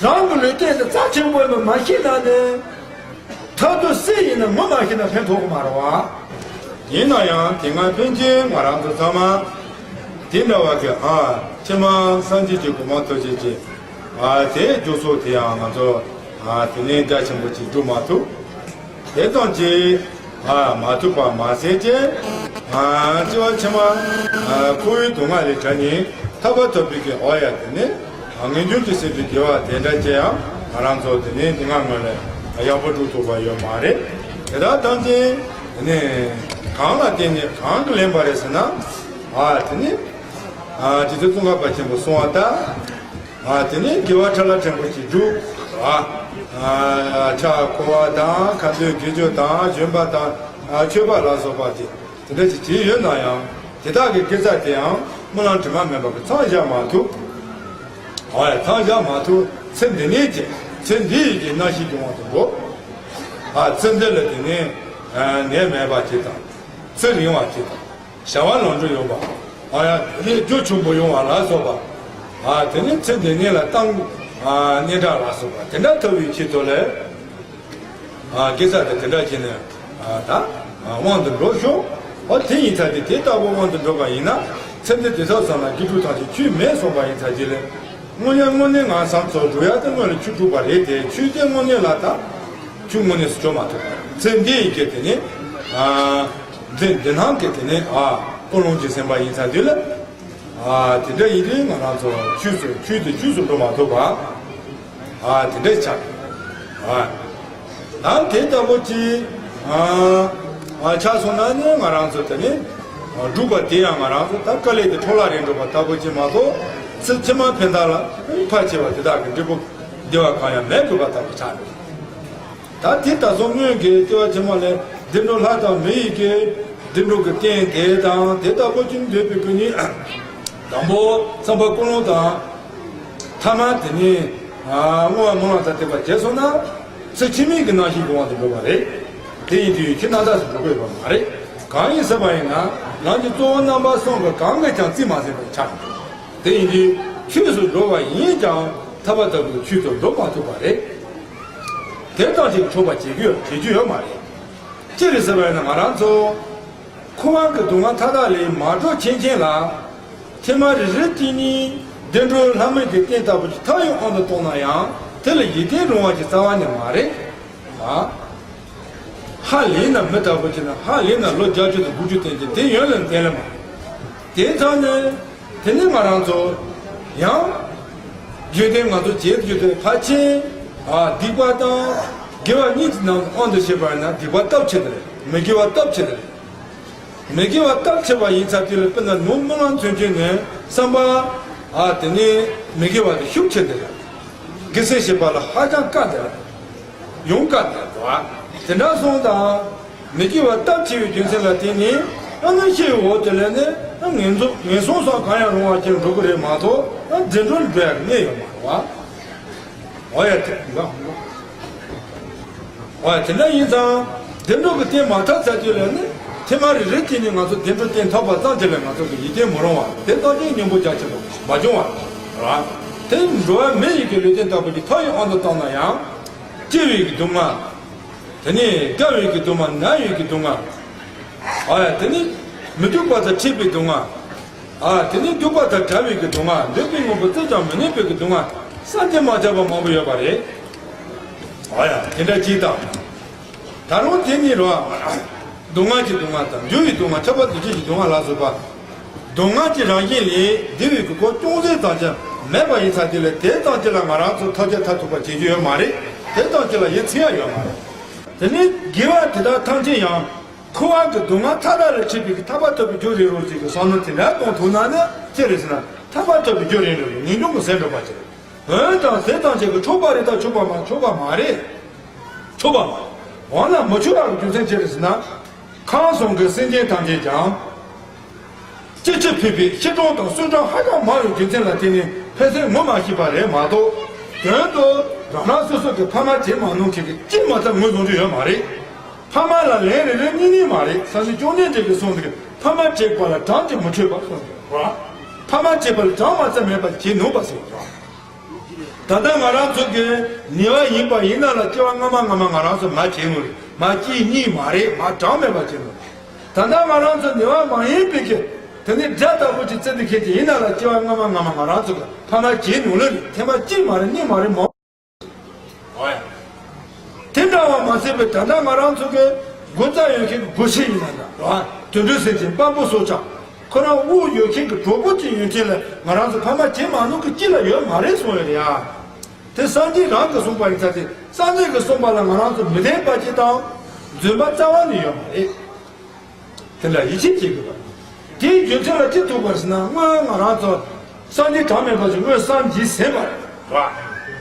རང་གི་ལུས་རྟེན་དེ་རྩ་ཆེན་པོ་ཡིན་པ་མ་ཤེས་ན་ནི། ཐབས་དུ་སྲིད་ཡིན་ན་མི་མ་ཤེས་ན་ཕན་ཐོགས་གི་མ་རེད་བ། ཡིན་ན་ཡང་དེ་སྔ་ཕན་ཆད་ང་རང་ཚོ་ཚང་མ་དེ་འདྲ་བ་གི་ཨ་ཕྱི་མ་སངས་རྒྱས་ཀྱི་གོ་འཕང་ཐོབ་བྱེད་ཀྱི་ཨ་དེའི་རྒྱུ་ཚོགས་དེ་ཡང་ང་ཚོ་ཨ་དེ་ནས་རྒྱ་ཆེན་པོ་ཅིག་སྒྲུབ་མ་ཐུབ། དེ་ཙམ་གྱིས་ཨ་མ་ཐུབ་པ་མ་ཟད་ཀྱི་ཨ་སྐྱེ་བ་ཕྱི་མ་ཨ་འཁོར་བའི་སྡུག་བསྔལ་ལས་བྲལ་ནས་ཐར་པ་ཐོབ་པའི་གི་འོ་ཡ་དེ་ནི་ཨ་ངེས་འབྱུང་གི་སྲིད་པའི་དགེ་བ་དེ་འདྲ་ཅི་ཡང་ང་རང་ཚོ་དེ་ནི་འདི་སྔ་སྔོན་ལས་ཡག་པོ་སྒྲུབ་ཐུབ་པ་ཡོད་མ་རེད། དེ་དག་ཐམས་ཅད་ དེ་ནས་གང་ལ་བརྟེན་ནས་གང་གིས་ལེན་པ་རེད་ཟེར་ན། ཨ་དེ་ནི་ཨ་རྗེ་བཙུན་ཙོང་ཁ་པ་ཆེན་པོས་གསུངས་པ་ལྟར། ཨ་དེ་ནི་དགེ་བ་ཕྲ་ལ་ཕྲན་བུ་ཞིག་སྒྲུབ། ཨ་ཕྱག་བསྐོར་བ་དང་ཁ་འདོན་དགེ་སྦྱོར་དང་བཞོན་པ་དང་ཨ་མཆོད་པ་ལ་སོགས་པ་དེ་དེ་འདྲ་ཞིག་བྱས་ཡོད་ན་ཡང་། དེ་དག་གི་དགེ་རྩ་དེའང་སྨོན་ལམ་དྲི་མ་མེད་པ་གིས་མཚམས་བཞག་མ་ཐུབ། ཨ་མཚམས་བཞག་མ་ཐུབ། ཚེ་འདི་ནས་ཀྱི་ཚེ་འདི་ཡི་གི་སྣང་ཞིང་གི་དབང་དུ་འགྲོ། ཨ་ཚེ་འདི་ལ་དེ་ནས་ཨ་ནད་མེད་པ་ཅིག་དང་། ཚེ་རིང་བ་ཅིག་དང་། བྱ་བ་ལམ་འགྲོ་ཡོང་བ། ཨ་ཡ་དེ་ནས་རྒྱུ་ཆེན་པོ་ཡོང་བ་ལ་སོགས་པ། ཨ་དེ་ནས་ཚེ་འདི་ནས་ལ་གཏམ་ཨ་སྙན་གྲགས་ལ་སོགས་པ་དེ་འདྲ་ཐོབ་པའི་ཆེད་དུ་ལས། ཨ་དགེ་རྩ་དེ་དེ་འདྲ་བྱས་ནས་ཨ་ད་ཨ་དབང་དུ་འགྲོ་ཤོག། འོ་དེ་ཡིན་ཙང་དེ་དེ་ལྟ་བུ་དབང་དུ་འགྲོ་བ་ཡིན་ན། ཚེ་འདི་དེ་ཚོ་ཚང་ན་དགེ་ཕྲུག་ཐམས་ཅད་ཆོས་མེད་གསུངས་པ་ཡིན་ཙང་དེ་ལས། དངོས་གནས་དངོས་གནས་ང་བསམ་ཚོ་འགྲོ་ཡ་དེ་སྔོན་ལ་ཆོས་དྲུག་པ་རེད་དེ། ཆོས་དེ་དངོས་གནས་ལ་ད་ཆོས་དངོས་གནས་སུ་བྱོན་མ་ཐུབ། ཚེ་འདི་ཡི་གེ་དེ་ནི་ཨ་འདི་འདི་སྣང་གི་དེ་ནི་ཨ་ཀུན་སློང་གིས་ཟིན་པ་ཡིན་ཙང་དེ་ལས། ཨ་དེ་འདྲ་ཡིན་དུས་ང་རང་ཚོ་ཆོས་སུ་ཆོས་དེ་ཆོས་སུ་འགྲོ་མ་ཐུབ་པ། ཨ་དེ་འདྲ་ཆགས། ཨ་ད་དེ་ལྟ་བུ་ཅིག་ཨ་ཨ་ཆགས་སོང་ན་ནི་ང་རང་ཚོ་དེ་ནི་ཨ་སྒྲུབ་པ་དེ་ཡང་ང་རང་ཚོ་ད་དཀའ་ལས་དེ་འཕྲོ་བརླག་རེད་འགྲོ་བ་ལྟ་བུ་ཅིག་མ་གཏོགས། ཚེ་ཕྱི་མ་ཕན་ཐོགས་ལ་ཕར་ཕྱིན་པ་དེ་དག་གི་འབྲས་བུ་བདེ་བ་གང་ཡང་མེད་དགོས་པ་ལྟ་བུ་ཆགས་འགྲོ། ད་དེ་ད་སོང་སྔོན་གྱི་སྐྱེ་བ་ཕྱི་མ་ལས་བདེ་འགྲོ་ལྷ་དང་མི་ཡི་གེ་བདེ་འགྲོ་གི་རྟེན་དེ་དང་དེ་ལྟ་བུ་ཅིག་འདོད་པའི་སྐུ་ནི། དང་པོ་བསམ་པ་ཀུན་སློང་དང་། ཐ་མ་དེ་ནི་ཨ་བསྔོ་བ་སྨོན་ལམ་དང་ལྡན་པ་བྱས་སོང་ན། ཚེ་ཕྱི་མའི་གི་སྣང་ཞིང་གི་དབང་དུ་འགྲོ་བ་རེད། དེ་ཡིན་དུས་ཁྱེད་རྣམ་དག་ཏུ་འགྲོ་དགོས་པ་མ་རེད། གང་ཡིན་ཟེར་བ་ཡིན་ན། ལམ་གྱི་གཙོ་བོ་རྣམ་པ་གསུམ་གྱི་གང་གིས་ཀྱང་རྩིས་མ་ཟིན་པར་ཆགས། དེ་ཡིན་དུས་ཆོས་སུ་འགྲོ་བ་ཡིན་ཀྱང་ཐར་པ་ལྟ་བུའི་ཆོས་སུ་འགྲོ་མ་ཐུབ་པ་རེད། དེ་ལྟར་ཞིག་ཆོག་པ་བྱེད་རྒྱུ་བྱེད་རྒྱུ་ཡོད་མ་རེད། ཅི་རེད་ཟེར་བ་ཡིན་ན། ང་རང་ཚོ་འཁོར་བ་གི་སྡུག་བསྔལ་མཐའ་དག་ལས་མ་གྲོལ་ཕྱིན་ཆད་ལ། ཐེངས་མ་རེ་རེ་གཅིག་ནི་བདེ་འགྲོའི་ལྷ་མོ་གི་རྟེན་ལྟ་བུ་ཞིག་ཐག་ཡོད་དབང་དུ་བཏང་ན་ཡང་དེ་ལ་ཡིད་བརྟན་རུང་བ་ཞིག་རྩ་བ་ནས་མ་རེད། ཨ། ཧ་ལས་ན་མི་ལྟ་བུ་ཅིག་ན་ཧ་ལས་ན་ལོ་བརྒྱད་ཅུ་དང་དགུ་བཅུ་བསྟེན་ཅིང་དེ་ཡོན་ལ་འདས་ལ་མ། དེ་ཙམ་ནས་དེ་ནས་ང་རང་ཚོ་ཡང་རྒྱུན་ལྡན་ང་ཚོ་བྱེད་རྒྱུ་དེ་ཕལ་ཆེར་ཨ་སྡིག་པ་དང་དགེ་བ་གཉིས་ཀྱི་ནང་དབང་དུ་བྱས་པ་ཡིན་ན་སྡིག་པ་སྟོབས་ཆེ་དེ་རེད། མི་དགེ་བ་སྟོབས་ཆེ་དེ་རེད། མི་དགེ་བ་སྟོབས་ཆེ་བ་ཡིན་ཙང་དེ་ལ་དཔེར་ན་ནོར་སྨོན་ལམ་མཚོན་བྱེད་ནས་བསམ་པ་ཨ་དེ་ནས་མི་དགེ་བ་དེ་ཤུགས་ཆེ་དེ་རེད། དགེ་སེམས་བྱེད་པ་ལ་ཧ་ཅང་དཀའ་དེ་རེད། ཡོང་དཀའ་དེ་རེད་བ། དེ་འདྲ་སོང་ཙང་མི་དགེ་བ་སྟོབས་ཆེ་བའི་རྒྱུ་མཚན་ལ་བརྟེན་ནས་ཨ་ནི་ཤེས་འོ་དེ་ལས་ནི་ངན་སོང་ངན་སོང་སོགས་གང་ཡང་རུང་བ་ཅན་འགྲོ་གི་རེད་མ་གཏོགས་ཨ་བདེ་འགྲོ་ལ་འགྲོ་ཡ་གི་གནས་ཡོད་མ་རེད་བ། འོ་ཡ་དེ་འདྲ། འོ་ཡ་དེ་འདྲ་ཡིན་ཙང་བདེ་འགྲོ་གི་རྟེན་མ་ཐོབ་ཚར་དུས་ལ་ནི་ཐེངས་མ་རེ་རེ་བྱས་ནས་ང་ཚོ་བདེ་འགྲོ་རྟེན་ཐོབ་པ་ཙམ་གྱིས་ལ་ང་ཚོ་གི་ཡིད་བརྟན་མི་རུང་བ་དེ་ཙམ་གྱིས་སྙིང་པོ་རྒྱ་ཆེན་པོ་མ་བྱུང་བ་རེད། དེ་འགྲོ་བ་མི་ཡི་གི་ལུས་རྟེན་ལྟ་བུ་ཅིག་ཐག་ཡོད་དབང་དུ་བཏང་ན་ཡང་། སྐྱེ་བའི་གི་སྡུག་བསྔལ། དེ་ནས་རྒ་བའི་གི་སྡུག་བསྔལ། ན་བའི་གི་སྡུག་བསྔལ། ཨ་ཡ་དེ་ནི་མི་སྡུག་པ་དང་འཕྲད་པའི་སྡུག་བསྔལ། ཨ་དེ་ནི་སྡུག་པ་དང་བྲལ་བའི་གི་སྡུག་བསྔལ། འདོད་པའི་དངོས་པོ་བཙལ་ཀྱང་མི་རྙེད་པའི་གི་སྡུག་བསྔལ། བསམ་གྱིས་མ་ཁྱབ་པ་མང་པོ་ཡོད་པ་རེད། ཨ་ཡ་དེ་འདྲ་ཅིག་དང་། ད་རུང་དེ་ནི་རོ། སྡུག་བསྔལ་གྱི་སྡུག་བསྔལ་དང་འགྱུར་བའི་སྡུག་བསྔལ། ཁྱབ་པ་འདུ་བྱེད་ཀྱི་སྡུག་བསྔལ་ལ་སོགས་པ། སྡུག་བསྔལ་གྱི་རང་བཞིན་ལས་བདེ་བའི་གི་སྐོར་ཅུང་ཟད་ཙམ་ཅིག་མེད་པ་ཡིན་ཙང་དེ་ལས་དེ་ཙམ་ཅིག་ལ་ང་རང་ཚོ་ཐོབ་བྱ་ཐར་ཐུབ་པ་བྱེད་རྒྱུ་ཡོད་མ་རེད། དེ་ཙམ་ཅིག་ལ་ཡིད་ཚིམ་ཡ་ཡོད་མ་རེད། དེ་ནས་དགེ་བ་དེ་དག་ཐམས་ཅད་ཡང་འཁོར་བ་གི་སྡུག་བསྔལ་མཐའ་དག་ལས་ཕྱིར་བྱེད་ཀྱི་ཐར་པ་ཐོབ་པའི་རྒྱུ་རེད་རོ་ཅིག་གི་བསམ་བློ་དེ་འདྲ་གཏོང་ཐུབ་ན་ནི་ཅི་རེད་ཟེར་ན་ཐར་པ་ཐོབ་པའི་རྒྱུ་རེད་རེད་རོ། ངེས་འབྱུང་གི་ཟད་འགྲོ་བ་ཅིག་རེད། འོན་ཀྱང་དེ་ཙམ་ཅིག་གིས་ཆོག་པ་རེད་ད་ཆོག་པ་མ་ཆོག་པ་མ་རེད། ཆོག་པ་མ་རེད། འོ་ན་མི་ཆོག་ཡག་གི་རྒྱུ་མཚན་ཅི་རེད་ཟེར་ན། ཁམས་གསུམ་གྱི་སེམས་ཅན་ཐམས་ཅད་ཀྱང་། ཅི་ཕྱིར་ཕུད་པའི་ཕྱིར་གྲོང་དང་བསོད་གྲོང་ཧ་ཅང་མང་བའི་རྒྱུ་མཚན་ལ་བརྟེན་ནས་ཕན་སེམས་ངོ་མ་ཤེས་པ་རེད་མ་གཏོགས། དོན་དུ་རང་རང་སོ་སོ་གི་ཕ་མ་བྱེད་མ་མྱོང་མཁན་གྱིས་ཅི་མ་ཐག་ངོས་བཟུང་རྒྱུ་ཡོད་མ་རེད། ཕ་མ་ལ་ལན་རེ་རེ་གཉིས་གཉིས་མ་རེད། སངས་རྒྱས་བཅོམ་ལྡན་འདས་ཀྱིས་གསུངས་འདུག་ཕ་མ་བྱེད་པ་ལ་གྲངས་ཀྱིས་མི་ཆོད་པ་གསུངས་འདུག་ཕ་མ་བྱེད་པ་ལ་གྲངས་མ་ཚད་མེད་པ་བྱེད་ནུས་པ་ཟེར། ད་ལྟ་ང་རང་ཚོ་གི་ནུས་པ་ཡིན་པ་ཡིན་ན་ལ་སྐྱེ་བ་སྔ་མ་སྔ་མ་ང་རང་ཚོ་མ་བྱེད་ནོ་རེད། མ་སྐྱེས་གཉིས་མ་རེད། མ་གྲངས་མེད་པ་བྱེད་ནོ་རེད། ད་ལྟ་ང་རང་ཚོ་ནུས་པ་མ་ཡིན་པའི་གི་དེ་ནི་དགྲ་ལྟ་བུ་ཅིག་བརྩི་འདི་ཁྱེད་ཀྱི་ཡིན་ན་ལ་སྐྱེ་བ་སྔ་མ་སྔ་མ་ང་རང་ཚོ་གི་ཕ་མ་བྱེད་ནོ་ལ་རེད། ཐེངས་མ་གཅིག་མ་རེད། གཉིས་མ་རེད། མང་། འོ་ཡ། དེ་འདྲ་བ་མ་ཟད་པའི་ད་ལྟ་ང་རང་ཚོ་གི་སྒོ་རྩ་ཡོད་མཁན་གྱི་སྒོ་ཕྱེ་ཡིན་ན་འདྲ་རེད་བ། དུད་འགྲོའི་སེམས་ཅན་དཔའ་བོ་སྲོག་ཆགས། ཁོ་རང་དབུགས་ཡོད་མཁན་གྱི་གྲོགས་པོ་ཅིག་ཡོད་མཁན་ལ་ང་རང་ཚོ་ཕ་མ་བྱེད་མ་ནུས་ཀྱི་ཅི་ལ་ཡོད་མ་རེད་གསུངས་ཡོད་རེད་ཡ། དེ་སངས་རྒྱས་རང་གིས་གསུངས་པ་ཡིན་ཙང་དེ་སངས་རྒྱས་ཀྱིས་གསུངས་པ་ལ་ང་རང་ཚོ་མི་ལྡན་པ་ཅིག་དང་རྫུན་པ་རྩ་བ་ནས་ཡོད་མ་རེད། དེ་འདྲ་ཡིད་ཆེས་བྱེད་དགོས་པ། དེའི་རྒྱུ་མཚན་ལ་ཅི་ཐུག་པ་ཟེར་ན། སྔོན་ང་རང་ཚོ་སངས་རྒྱས་གྲངས་མེད་པ་ཞིག་སྔོན་བསམ་བཞིན་ཟིན་པ་རེད།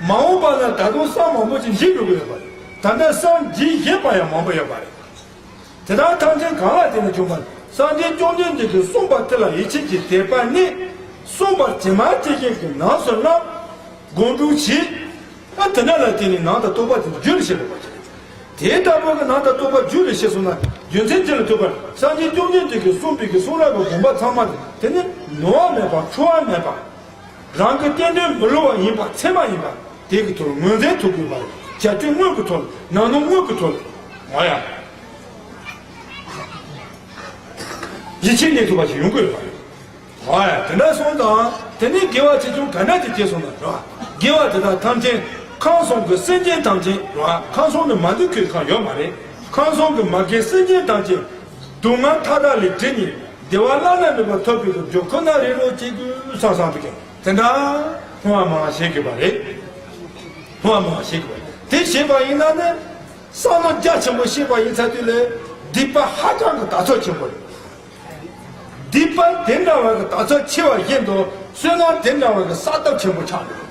མ་འོངས་པ་ལ་ད་དུང་བསམ་མང་པོ་ཞིག་བཞེས་འགྲོ་གི་ཡོད་པ་རེད། ད་ལྟ་བསམ་བཞིན་བཞེས་པ་ཡང་མང་པོ་ཡོད་པ་རེད། དེ་དག་ཐམས་ཅད་གང་ལ་བརྟེན་ནས་བྱུང་བ། སངས་རྒྱས་བཅོམ་ལྡན་འདས་ཀྱིས་གསུངས་པ་དེ་ལ་ཡིད་ཆེས་ཀྱི་དད་པ་ནི། གསུངས་པར་ཇི་མ་ཇི་བཞིན་གྱི་ནང་སུ་བླངས། སྒོམ་སྒྲུབ་བྱས། ཨ་དེ་འདྲ་ལ་བརྟེན་ནས་ནང་དང་རྟོགས་པ་དེ་རྒྱུད་ལ་སྐྱེས་པ་ཅིག་རེད། དེ་ལྟ་བུ་གི་ནང་དང་རྟོགས་པ་རྒྱུད་ལ་སྐྱེས་སོང་ན། རྒྱུ་མཚན་ཅི་ལ་ཐུག་པར། སངས་རྒྱས་བཅོམ་ལྡན་འདས་ཀྱིས་གསུངས་པའི་གི་གསུང་རབ་ཀྱི་དགོངས་པ་ཚང་མ་དེ་ནི་ནོར་བ་མེད་པ། འཁྲུལ་བ་མེད་པ། རང་གི་བསྟན་དོན་མི་བསླུ་བ་ཡིན་པ། ཚད་མ་ཡིན་པ། དེ་གི་ཐོག་ངོས་འཛིན་ཐུབ་དགོས་པ་རེད། བྱ་སྤྱོད་དངོས་ཀྱི་ཐོག་ལ། ནང་ནོར་དངོས་ཀྱི་ཐོག་ལ། ང་ཡང་ཡིད་ཆེས་གནས་ཐུབ་པ་ཞིག་ཡོང་དགོས་པ་རེད། ཨ་ཡ། དེ་འདྲ་སོང་ཙང་། དེ་ནས་དགེ་བ་ཆེ་ཆུང་ག་འདྲ་ཅིག་སྐྱེས་སོང་ན་རེད་བ། དགེ་བ་དེ་དག་ཐམས་ཅད་ཁམས་གསུམ་གྱི་སེམས་ཅན་ཐམས་ཅད་རེད་བ། ཁམས་གསུམ་ནི་མ་འདུས་ཁུལ་གང་ཡོད་མ་རེད། ཁམས་གསུམ་གྱི་མ་རྒན་སེམས་ཅན་ཐམས་ཅད་སྡུག་བསྔལ་མཐའ་དག་ལས་བསྒྲལ་ནས་བདེ་བ་བླ་ན་མེད་པ་ཐོབ་པའི་རྒྱུ་ཁོ་ན་རེད་རོ་ཅིག་བསམ་བསམ་དུ་གན་དེ་འདྲ་སྨོན་པ་མང་བ་བྱེད་དགོས་པ་རེད། སྨོན་པ་མང་བ་བྱེད་དགོས་པ་རེད། དེ་བྱས་པ་ཡིན་ན་ནི། བསམ་བློ་རྒྱ་ཆེན་པོ་བྱས་པ་ཡིན་ཚར་དུས་ལས་སྡིག་པ་ཧ་ཅང་གི་དར་ཚོགས་ཆེན་པོ་རེད། སྡིག་པ་དེ་འདྲ་བ་གི་དར་ཚོགས་ཆེ་བ་བཞིན་དུ་བསོད་ནམས་དེ་འདྲ་བ་གི་བསགས་སྟོབས་ཆེན་པོ་ཆགས་འདུག་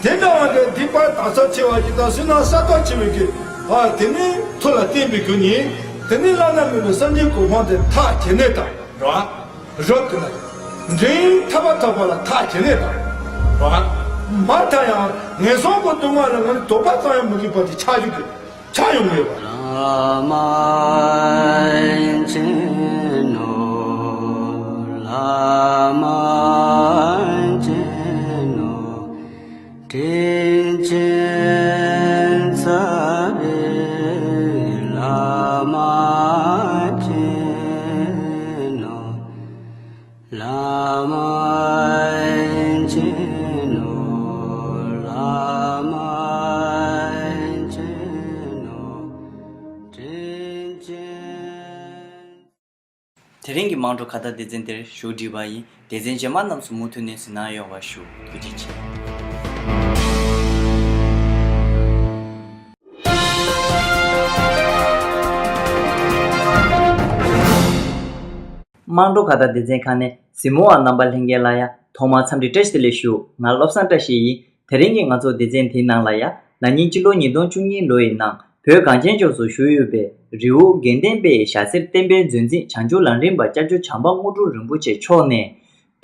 དེ་འདྲ་བ་གི་སྡིག་པ་དར་ཚོགས་ཆེ་བ་ཞིག་དང་བསོད་ནམས་བསགས་སྟོབས་ཆེ་བའི་གི་བ་དེ་ནི་མཐོ་ལ་བརྟེན་པའི་རྒྱུ་ནི། དེ་ནི་བླ་ན་མེད་པའི་སངས་རྒྱས་གོ་འཕང་དེ་ཐག་བཅད་ནས་དང་ར། རབ་ཏུ་ན་འབྲིང་ཐར་པ་ཐོབ་པ་ལ་ཐག་བཅད་ནས་དང་ར། མ་མཐའ་ཡང་ངན་སོང་གི་སྡུག་བསྔལ་ལ་ང་ནི་དོགས་པ་ཙམ་ཡང་མི་དགོས་པ་དེ་ཆགས་རྒྱུ་གི་ཆ་ཡོང་ངེས་པ། བླ་མ་མཁྱེན་ནོ། བླ་མ་མཁྱེན་ནོ། དྲིན་ཅན་རྩ་བའི་བླ་མ་མཁྱེན་ནོ། བླ་མ་མཁྱེན་ནོ། བླ་མ་མཁྱེན་ནོ། དྲིན་ཅན། དེ་རིང་གི་དམངས་ཁྲོད་ཁ་བརྡ་སྡེ་ཚན་འདིར་ཞུགས་བསྒྲིགས་པ་ཡིན། སྡེ་ཚན་རྗེས་མ་རྣམས་སུ་མུ་མཐུད་ནས་གཟིགས་གནང་ཡོང་བ་ཞུ། ཐུགས་རྗེ་ཆེ། དམངས་ཁྲོད་ཁ་བརྡ་སྡེ་ཚན་ཁག་ནས་གཟིགས་མོ་བ་རྣམ་པ་ལྷན་རྒྱས་ལ་ཡང་ཐོག་མར་འཚམས་འདྲི་བཀྲ་ཤིས་བདེ་ལེགས་ཞུ། ང་བློ་བཟང་བཀྲ་ཤིས་ཡིན། དེ་རིང་གི་ང་ཚོ་སྡེ་ཚན་འདིའི་ནང་ལ་ཡང་ན་ནིང་སྤྱི་ལོ་ཉིས་སྟོང་བཅུ་གཉིས་ལོ་ཡི་ནང་བོད་གངས་ཅན་ལྗོངས་སུ་བཞུགས་ཡོད་པའི་རི་བོ་དགེ་ལྡན་པའི་ཞྭ་སེར་བསྟན་པའི་མཛོད་འཛིན་བྱང་ཆུབ་ལམ་རིམ་པ་སྐྱབས་རྗེ་བྱམས་པ་དངོས་གྲུབ་རིན་པོ་ཆེ་མཆོག་ནས།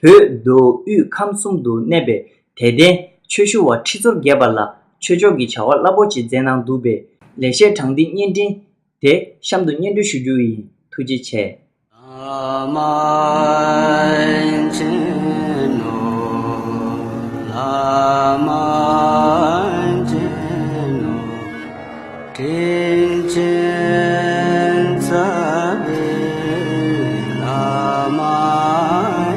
བོད་མདོ་དབུས་ཁམས་གསུམ་དུ་གནས་པའི་དད་ལྡན་ཆོས་ཞུ་བ་ཁྲི་ཚོ་བརྒྱད་པ་ལ་ཆོས་ཕྱོགས་ཀྱི་བྱ་བ་རླབས་པོ་ཆེ་མཛད་གནང་འདུག་པས། ལེགས་བཤད་དྲང་ཐིག་བརྙན་འཕྲིན་དེ་གཤམ་དུ་སྙན་སྒྲོན་ཞུ་རྒྱུ་ཡིན། ཐུགས་རྗེ་ཆེ། བླ་མ་མཁྱེན་ནོ། བླ་མ་མཁྱེན་ནོ། དྲིན་ཅན་རྩ་བའི་བླ་མ་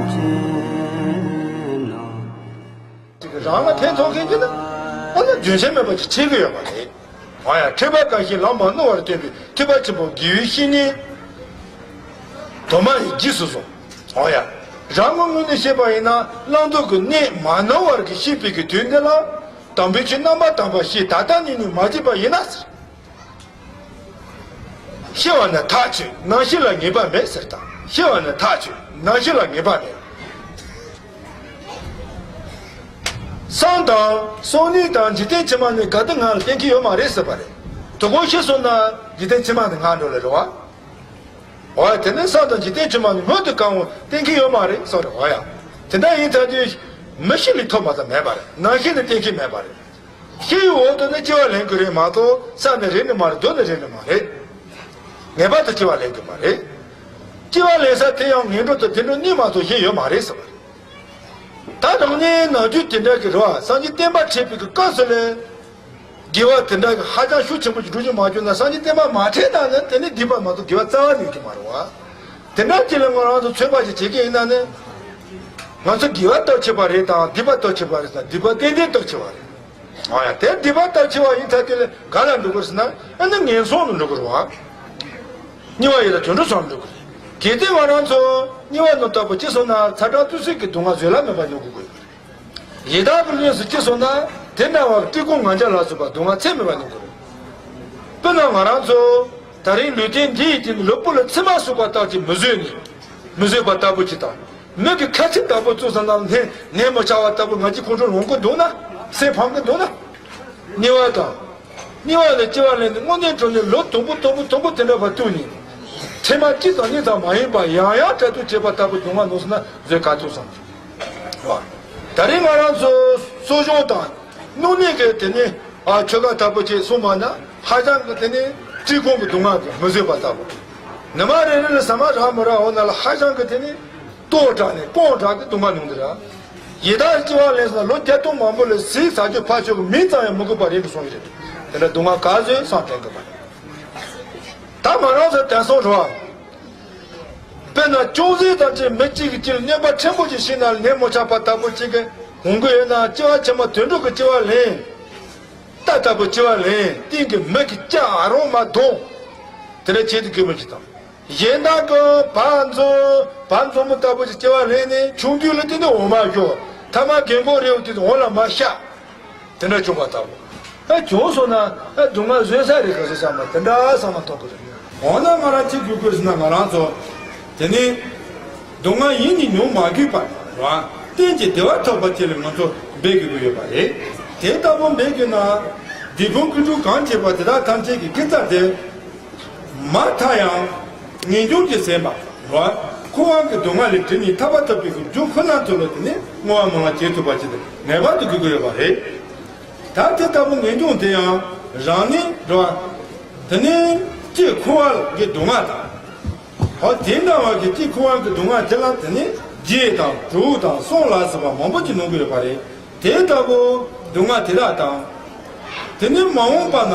མཁྱེན་ནོ། རང་ལ་ཕན་ཐོགས་མཁན་གྱི་ནི་ཨ་ནི་རྒྱུན་ཆད་མེད་པ་ཅིག་བྱེད་ཀྱི་ཡོད་པ་རེད། འོ་ཡ། ཁྲེལ་པ་དགའ་ཞིང་ལམ་མ་ནོར་བར་སྟོན་པའི་ཐེག་པ་ཆེན་པོ་དགེ་བའི་བཤེས་གཉེན་དོ་མ་ཡི་རྗེས་སུ་བཟུང་། འོ་ཡ། རང་ངོས་ངོས་ནས་བཤད་པ་ཡིན་ན་བླང་དོར་གྱི་གནས་མ་ནོར་བར་གྱི་ཤེས་པའི་གི་དུས་འདི་ལ། དམ་པའི་ཆོས་རྣམ་པར་དག་པ་ཞེས་ད་ལྟ་ནས་ནི་མ་བྱས་པ་ཡིན་ན་ཟེར། ཤེས་པ་ནི་ཐག་ཆོད་རྣམ་ཤེས་ལ་ངེས་པ་མེད་ཟེར་དང་། ཤེས་པ་ནི་ཐག་ཆོད་རྣམ་ཤེས་ལ་ངེས་པ་མེད། སངས་དང་སོང་ནས་དང་འཇིག་རྟེན་ཕྱི་མ་ནི་ག་དུས་ང་ལ་བསྟན་གྱི་ཡོད་མ་རེད་ཟེར་བ་རེད། དོ་དགོང་ཤི་སོང་ན་འཇིག་རྟེན་ཕྱི་མ་ནི་ང་འགྲོ་ལེ་རེད་བ། འོ་ཡ། དེ་ནས་སངས་དང་འཇིག་རྟེན་ཕྱི་མ་ནི་མྱུར་དུ་གང་འོང་བསྟན་གྱི་ཡོད་མ་རེད་གསུངས་རེད། འོ་ཡ། དེ་འདྲ་ཡིན་ཚར་དུས་མི་ཤི་ལས་ཐོབ་པ་ཙམ་མེད་པ་རེད། རྣམ་ཤེས་ནི་བསྟན་གྱི་མེད་པ་རེད། ཤི་བའི་འོག་ཏུ་ནི་སྐྱེ་བ་ལེན་དགོས་རེད་མ་གཏོགས་ས་ནི་རེད་ནི་མ་རེད། རྡོ་ནི་རེད་ནི་མ་རེད། ངེས་པར་དུ་སྐྱེ་བ་ལེན་དགོས་མ་རེད། སྐྱེ་བ་ལེན་ས་དེ་ཡང་ངན་འགྲོ་དང་བདེ་འགྲོ་གཉིས་མ་གཏོགས་གཞན་ཡོད་མ་རེད་ཟེར་བ་རེད། ད་རང་ཉིད་ནམ་རྒྱུན་དེ་འདྲ་གི་རེད་བ། སངས་རྒྱས་བསྟན་པ་ཁྲིད་པའི་གི་སྐབས་སུ་ལས། དགེ་བ་དེ་འདྲ་གི་ཧ་ཅང་ཤུགས་ཆེན་པོ་ཞིག་སྒྲུབ་རྒྱུ་མ་བྱུང་ན་སངས་རྒྱས་བསྟན་པ་མ་ཁྲིད་ན་ནི་དེ་ནི་སྡིག་པ་མ་གཏོགས་དགེ་བ་རྩ་བ་ནས་ཡོང་གི་མ་རེད་བ། དེ་འདྲ་ཅིག་ལ་ང་རང་ཚོ་ཚོད་དཔག་ཅིག་བྱེད་ཀྱི་ཡིན་ན་ནི། ང་ཚོ་དགེ་བ་སྟོབས་ཆེ་བ་རེད་དང་སྡིག་པ་སྟོབས་ཆེ་བ་རེད་དང་། སྡིག་པ་ཏན་ཏན་སྟོབས་ཆེ་བ་རེད། ཨ་ཡ། དེ་སྡིག་པ་སྟོབས་ཆེ་བ་ཡིན་ཚར་དེ་ལ་ག་ལ་འགྲོ་དགོས་ཟེར་ན། ཨ་ནི་ངན་སོང་ལ་འགྲོ་དགོས་རེད་བ། དམྱལ་བ་ཡི་དྭགས་དུད་འགྲོ་ཚོ་ལ་འགྲོ་དགོས་རེད། གལ་ཏེ་ང་རང་ཚོ་དམྱལ་བ་ནང་ལྟ་བུ་སྐྱེས་སོང་ན་ཚ་གྲང་བསིལ་ཚོགས་ཀྱི་སྡུག་བསྔལ་བཟོད་གླགས་མེད་པ་མྱོང་དགོས་ཀྱི་ཡོད་རེད། ཡི་དྭགས་ཀྱི་གནས་སུ་སྐྱེས་སོང་ན་དེ་འདྲ་བ་བཀྲེས་སྐོམ་ང་རྒྱལ་ལ་སོགས་པ་སྡུག་བསྔལ་ཚད་མེད་པ་མྱོང་དགོས་རེད། དཔེར་ན་ང་རང་ཚོ་ ད་རིང་ལུས་རྟེན་འདི་ཡི་རྐྱེན་ལུས་པོ་ལ་ཚེར་མ་ཟུག་པ་ལྟར་གྱི་མི་བཟོད་ནས། མི་བཟོད་པ་ལྟ་བུ་ཅིག་དང་། མིག་གི་ཁ་ཚིག་ལྟ་བུ་བཙུགས་ས་ན་ནད་ནད་མི་བྱ་བ་ལྟ་བུ་ང་ཅི་ཁོང་ཁྲོ་ལངས་གི་འདུག་ན། སེམས་ཕམ་གི་འདུག་ན། གཉིས་པ་དང་། གཉིས་པ་ལ་སྐྱེ་བ་ལེན་ནས་དངོས་གནས་དྲང་གནས་ལོ་དུམ་བུ་དུམ་བུ་དུམ་བུ་དེ་འདྲ་བར་གཏུགས་ནས། ཐེངས་མ་གཅིག་དང་གཉིས་ཙམ་མ་ཡིན་པར་ཡང་ཡང་བཀྲ་ཤིས་བྱེད་པ་ལྟ་བུ་སྡུག་བསྔལ་མྱོང་སོང་ན་བཟོད་དཀའ་ཐུབ་བསམ། ད་རེས་ང་རང་ཚོ་གསོ་སྦྱོང་དང་སྣུམ་ནད་ཀྱི་དེ་ནི་ཨ་ཆོ་ག་ལྟ་བུ་ཅིག་གསུངས་པ་ན་ཧ་ཅང་གི་དེ་ནི་བཀྲེས་སྐོམ་གྱི་སྡུག་བསྔལ་གྱི་མི་བཟོད་པ་ལྟ་བུ། ཉི་མ་རེ་རེ་ལ་ཟ་མ་རག་མི་རག་འོ་ན་ལ་ཧ་ཅང་གི་དེ་ནི་ལྟོགས་དྲགས་ནས་སྐོམ་དྲགས་ཀྱི་སྡུག་བསྔལ་མྱོང་གི་རེད། ཡི་དྭགས་སྐྱེ་བ་ལེན་སོང་ན་ལོ་བརྒྱ་སྟོང་མང་པོ་ལ་ཟས་ཟ་རྒྱུ་ཕར་ཞོག་མིང་ཙམ་ཡང་མི་དགོས་པ་རེད་གི་གསུངས་ཀྱི་རེད། དེ་འདྲ་སྡུག་བསྔལ་ག་ཚོད་བསམ་དྲན་དགོས་པ་རེད། ད་ང་རང་ཚོ་དེང་སང་རེད་བ། དཔེར་ན་ཅུང་ཟད་ཙམ་ཅིག་མི་གཅིག་གི་ཅིག་ལ་གནོད་པ་ཕྲན་བུ་ཅིག་ཤེས་ན་ནད་མི་ཆགས་པ་ལྟ་བུ་ཅིག་གི་འོང་གི་ཡོད་ན་སྐྱེ་བ་ཕྱི་མ་དུད་འགྲོ་གི་སྐྱེ་བ་ལེན། རྟ་ལྟ་བུ་སྐྱེ་བ་ལེན་སྟེང་གི་མི་གི་སྐྱ་ཨ་རོང་མ་གདོང་། དེ་འདྲ་བྱེད་དུ་དགོས་མི་ཅིག་དང་། གཞན་དག་གི་བ་མཛོ་བ་མཛོ་མོ་ལྟ་བུ་ཅིག་སྐྱེ་བ་ལེན་ནས་ཆུང་དུས་ལ་དེ་ནི་འོ་མ་ཞོག་ཐ་མ་རྒན་གོག་རེའུ་དེ་འོ་ལ་མ་ཤ། དེ་འདྲ་བྱུང་བ་ལྟ་བུ། ཨ་བྱུང་སོང་ན་ཨ་སྡུག་བསྔལ་བཟོད་ས་རེད་ག་ཟེར་བསམ་པ་དེ་འདྲ་བསམ་བློ་གཏོང་དགོས་རེད། འོ་ན་ང་རང་ཅིག་དགོས་དགོས་ཟེར་ན་ང་རང་ཚོ་དེ་ནི་སྡུག་བསྔལ་ཡིད་ནི་མྱོང་མ་དགོས་པར་རང་གཏན་གྱི་བདེ་བ་ཐོབ་པ་ཅིག་ལ་ང་ཚོ་འབད་དགོས་ཀྱི་ཡོད་པ་རེད། དེ་ལྟ་བུ་འབད་དགོས་ན་འདི་ཕུང་ཀུན་འཁྲུགས་གང་བྱེད་པ་དེ་དག་ཐམས་ཅད་ཀྱི་དགེ་རྩ་དེ། མ་མཐའ་ཡང་ངེས་འབྱུང་གི་སེམས་པ་རོ། འཁོར་བ་གི་སྡུག་བསྔལ་ལས་འདྲེན་ནས་ཐར་པ་ཐོབ་པའི་རྒྱུ་ཁོ་ན་ཚོ་ལ་དེ་ནི་བསྔོ་བ་སྨོན་ལམ་བྱེད་ཐུབ་པ་ཅིག་ངེས་པར་དུ་དགོས་ཀྱི་ཡོད་པ་རེད། ད་དེ་ལྟ་བུ་ངེས་འབྱུང་དེ་ཡང་རང་ནི་རོ། དེ་ནི་སྤྱིར་འཁོར་བ་གི་སྡུག་བསྔལ་དང་། འོ་དེ་འདྲ་བ་གི་སྤྱིར་འཁོར་བ་གི་སྡུག་བསྔལ་དེ་ལ་དེ་ནི་བརྒྱད་དང་དྲུག་དང་གསུམ་ལ་སོགས་པ་མང་པོ་ཅིག་ནོར་གྱི་ཡོད་པ་རེད། དེ་ལྟ་བུ་སྡུག་བསྔལ་དེ་དག་དང་། དེ་ནི་མ་འོངས་པ་ན།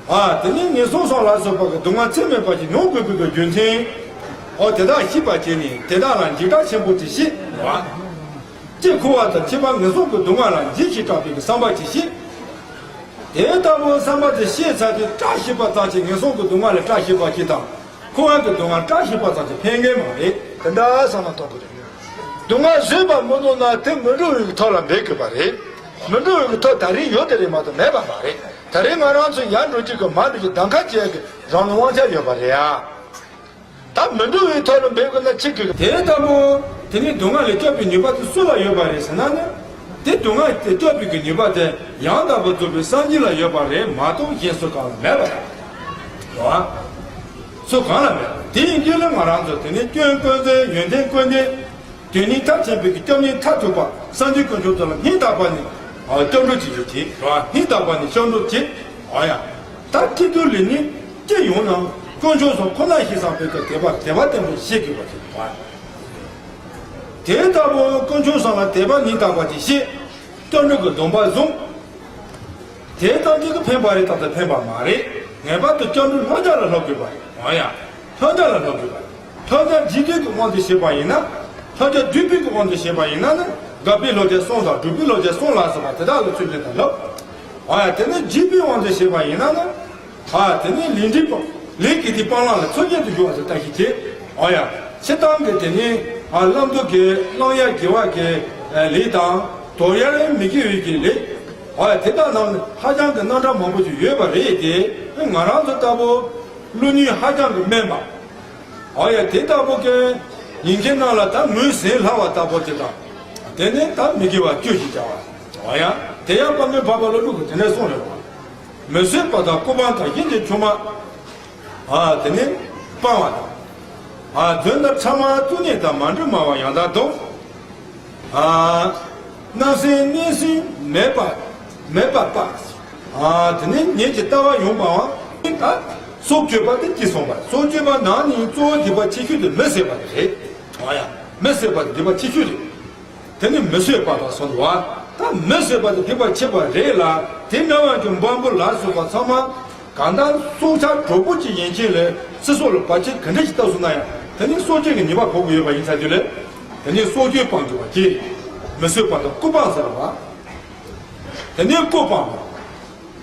ཨ་དེ་ནི་ངན་སོང་གསུམ་ལ་སོགས་པ་གི་སྡུག་བསྔལ་ཚད་མེད་པ་ཞིག་མྱོང་དགོས་པའི་རྒྱུ་མཚན། ཨོ་དེ་དག་ཤེས་པ་བྱས་ནས་དེ་དག་ལ་འཇིགས་སྐྲག་ཆེན་པོ་དེ་བྱེད། སྐྱེ་འཁོར་བ་དང་ཁྱད་པར་ངན་སོང་གི་སྡུག་བསྔལ་ལ་འཇིགས་ཤིང་སྐྲག་པའི་བསམ་པ་ཅིག་བྱེད། དེ་ལྟ་བུ་བསམ་པ་དེ་ཤེས་ཚར་དུས་སྐྲག་ཤེས་པ་ཙམ་གྱིས་ངན་སོང་གི་སྡུག་བསྔལ་ལ་སྐྲག་ཤེས་པ་ཅིག་དང་། འཁོར་བ་གི་སྡུག་བསྔལ་སྐྲག་ཤེས་པ་ཙམ་གྱིས་ཕན་ངེས་མ་རེད། དེ་འདྲ་བསམ་བློ་གཏོང་དགོས་རེད། སྡུག་བསྔལ་བཟོད་པར་མི་ནུས་ན་དེ་མི་འགྲོ་བའི་ཐབས་ལ་འབད་དགོས་པ་རེད། མི་འགྲོ་བའི་ཐབས་ད་རེས་ཡོད་དེ་རེད་མ་གཏོགས་མེད་པ་མ་རེད། ད་རེས་ང་རང་ཚོ་ཡར་འགྲོ་རྒྱུ་གི་མར་འགྲོ་རྒྱུ་གདམ་ཁ་བྱེད་ཀྱི་རང་ལ་དབང་ཆ་ཡོད་པ་རེད་ཨ། ད་མི་འགྲོ་བའི་ཐབས་ལ་འབད་དགོས་ན་ཅི་དགོས། དེ་ལྟ་བུ་དེ་ནི་སྡུག་བསྔལ་ལས་སྐྱོབ་པའི་ནུས་པ་དེ་སུ་ལ་ཡོད་པ་རེད་ཟེར་ན་ནི། དེ་སྡུག་བསྔལ་དེ་སྐྱོབ་པའི་གི་ནུས་པ་དེ་ཡང་དག་པར་རྫོགས་པའི་སངས་རྒྱས་ལ་ཡོད་པ་རེད་མ་གཏོགས་གཞན་སུ་གང་ལ་མེད་པ་རེད། རེད་བ། སུ་གང་ལ་མེད་པ་དེ་ཡིན་དུས་ལ་ང་རང་ཚོ་དེ་ནི་སྐྱོན་ཀུན་ཟད་ཡོན་ཏན་ཀུན་ལྡན། དོན་གཉིས་མཐར་ཕྱིན་པའི་གི་སྐྱབས་གནས་མཐར་ཐུག་པ་སངས་རྒྱས་དཀོན་མཆོག་ཚོ་ལ་སྙིང་ཐག་པ་ནས་སྐྱབས་འགྲོ་བྱེད་རྒྱུ་བྱེད། རེད་བ། སྙིང་ཐག་པ་ནས་སྐྱབས་འགྲོ་བྱེད། ཨ་ཡ། ད་སྐྱིད་སྡུག་ལས་ནི་སྐྱེ་ཡོང་ན་དཀོན་མཆོག་གསུམ་ཁོ་ན་ཤེས་བསམ་པའི་གི་དད་པ་དད་པ་བརྟན་པོ་བྱེད་དགོས་པ་ཞིག་རེད་བ། དེ་ལྟ་བུ་དཀོན་མཆོག་གསུམ་ལ་དད་པ་སྙིང་ཐག་པ་ཅིག་བྱེད། སྐྱབས་འགྲོ་གི་སྡོམ་པ་བཟུང་། དེ་ཙམ་གྱིས་ཀྱི་ཕན་པ་རེད་ད་ལྟ་ཕན་པ་མ་རེད། ངེས་པར་དུ་སྐྱབས་འགྲོ་ལྷོད་རྒྱ་ལ་ལྷོད་དགོས་པ་རེད། འོ་ཡ། ལྷོད་རྒྱ་ལ་ལྷོད་དགོས་པ་རེད། ལྷོད་རྒྱ་འཇིག་རྟེན་གྱི་དབང་དུ་བྱས་པ་ཡིན་ན། ལྷོད་རྒྱ་སྡིག་པའི་གི་དབང་དུ་བྱས་པ་ཡིན་ན་ནི་འགལ་པའི་ལྷོད་རྒྱ་གསུམ་དང་སྒྲུབ་པའི་ལྷོད་རྒྱ་གསུམ་ལ་སོགས་པ་དེ་དག་ལ་ཚུལ་འདི་དང་ལྷོད། འོ་ཡ་དེ་ནི་འཇིགས་པའི་དབང་དུ་བྱས་པ་ཡིན་ན་ནི། ཨ་དེ་ནི་ལས་འབྲས་སྤང་ལས་ཀྱི་དེ་སྤང་བླང་ལ་ཚུལ་བཞིན་དུ་འཇུག་པ་ཟེར་ལྟ་ཞིག་བྱེད། ཨོ་ཡ། སྤྱིར་བཏང་གི་དེ་ནི་ཨ་བླང་དོར་གྱི་བླང་ཡ་དགེ་བ་གི་ལས་དང་དོར་ཡ་མི་དགེ་བའི་གི་ལས། ཨོ་ཡ་དེ་དག་རྣམས་ནི་ཧ་ཅང་གི་རྣམ་གྲངས་མང་པོ་ཞིག་ཡོད་པ་རེད་དེ། ང་རང་ཚོ་ལྟ་བུ་བློ་ནུས་ཧ་ཅང་གི་དམན་པ། ཨོ་ཡ་དེ་ལྟ་བུ་གི་ཉིན་གྱི་ནང་ལ་ད་ངོས་ཟིན་སླ་བ་ལྟ་བུ་དེ་དང་། དེ་ནི་ད་མི་དགེ་བ་བཅུ་ཞིག་བྱ་བ། ཨོ་ཡ་དེ་ཡང་དཔལ་ལྡན་འཕགས་པ་ཀླུ་སྒྲུབ་ཀྱིས་དེ་འདྲ་གསུངས་རེད་བ། མི་བཟོད་པ་དང་ལྐུགས་པ་དང་ཡིད་ཀྱི་ཆུང་མ། ཨ་དེ་ནི་སྤང་བ་དང་། ཨ་རྫུན་དང་ཕྲ་མ་བཏུལ་ནས་དང་མ་འདྲིས་སྨྲ་བ་ཡང་དག་སྡོམ། ཨ་རྣམ་སེམས་གནས་སེམས་མེད་པ་མེད་པ་སྤང་། ཨ་དེ་ནི་ཉིད་ཀྱི་ལྟ་བ་ཡོངས་སྤང་བ། ད་སྲོག་གཅོད་པ་དེ་གཅིག་སོང་པ། སྲོག་གཅོད་པ་ནང་ནས་གཙོ་བོ་སྡིག་པ་ཆེ་ཤོས་དེ་མི་བཟོད་པ་དེ་རེད། ཨ་ཡ་མི་བཟོད་པ་དེ་སྡིག་པ་ཆེ་ཤོས་རེད། དེ་ནི་མི་བཟོད་པ་དང་གསུངས་འདུག་བ། ད་མི་བཟོད་པ་དེ་སྡིག་པ་ཆེ་བ་རེད་ལ། དེ་འདྲ་བ་གི་འབའ་འབུ་ལ་སོགས་པ་ཚང་མ་གང་ལྟར་སྲོག་ཆགས་གྲོག་པོ་ཅིག་ཡན་ཆད་ལས་སྲིད་སྲོག་ལ་བར་ཆད་ག་འདྲ་ཞིག་བཏབ་སོང་ན་ཡང་། དེ་ནི་སྲོག་གཅོད་ཀྱི་ཉེས་པ་ཕོག་གི་ཡོད་པ་ཡིན་ཚར་དུས་ལས། དེ་ནི་སྲོག་གཅོད་སྤང་དགོས་པ་གཅིག། མི་བཟོད་པ་དང་ལྐུགས་པ་ཟེར་བ། དེ་ནི་ལྐུགས་སྤང་བ།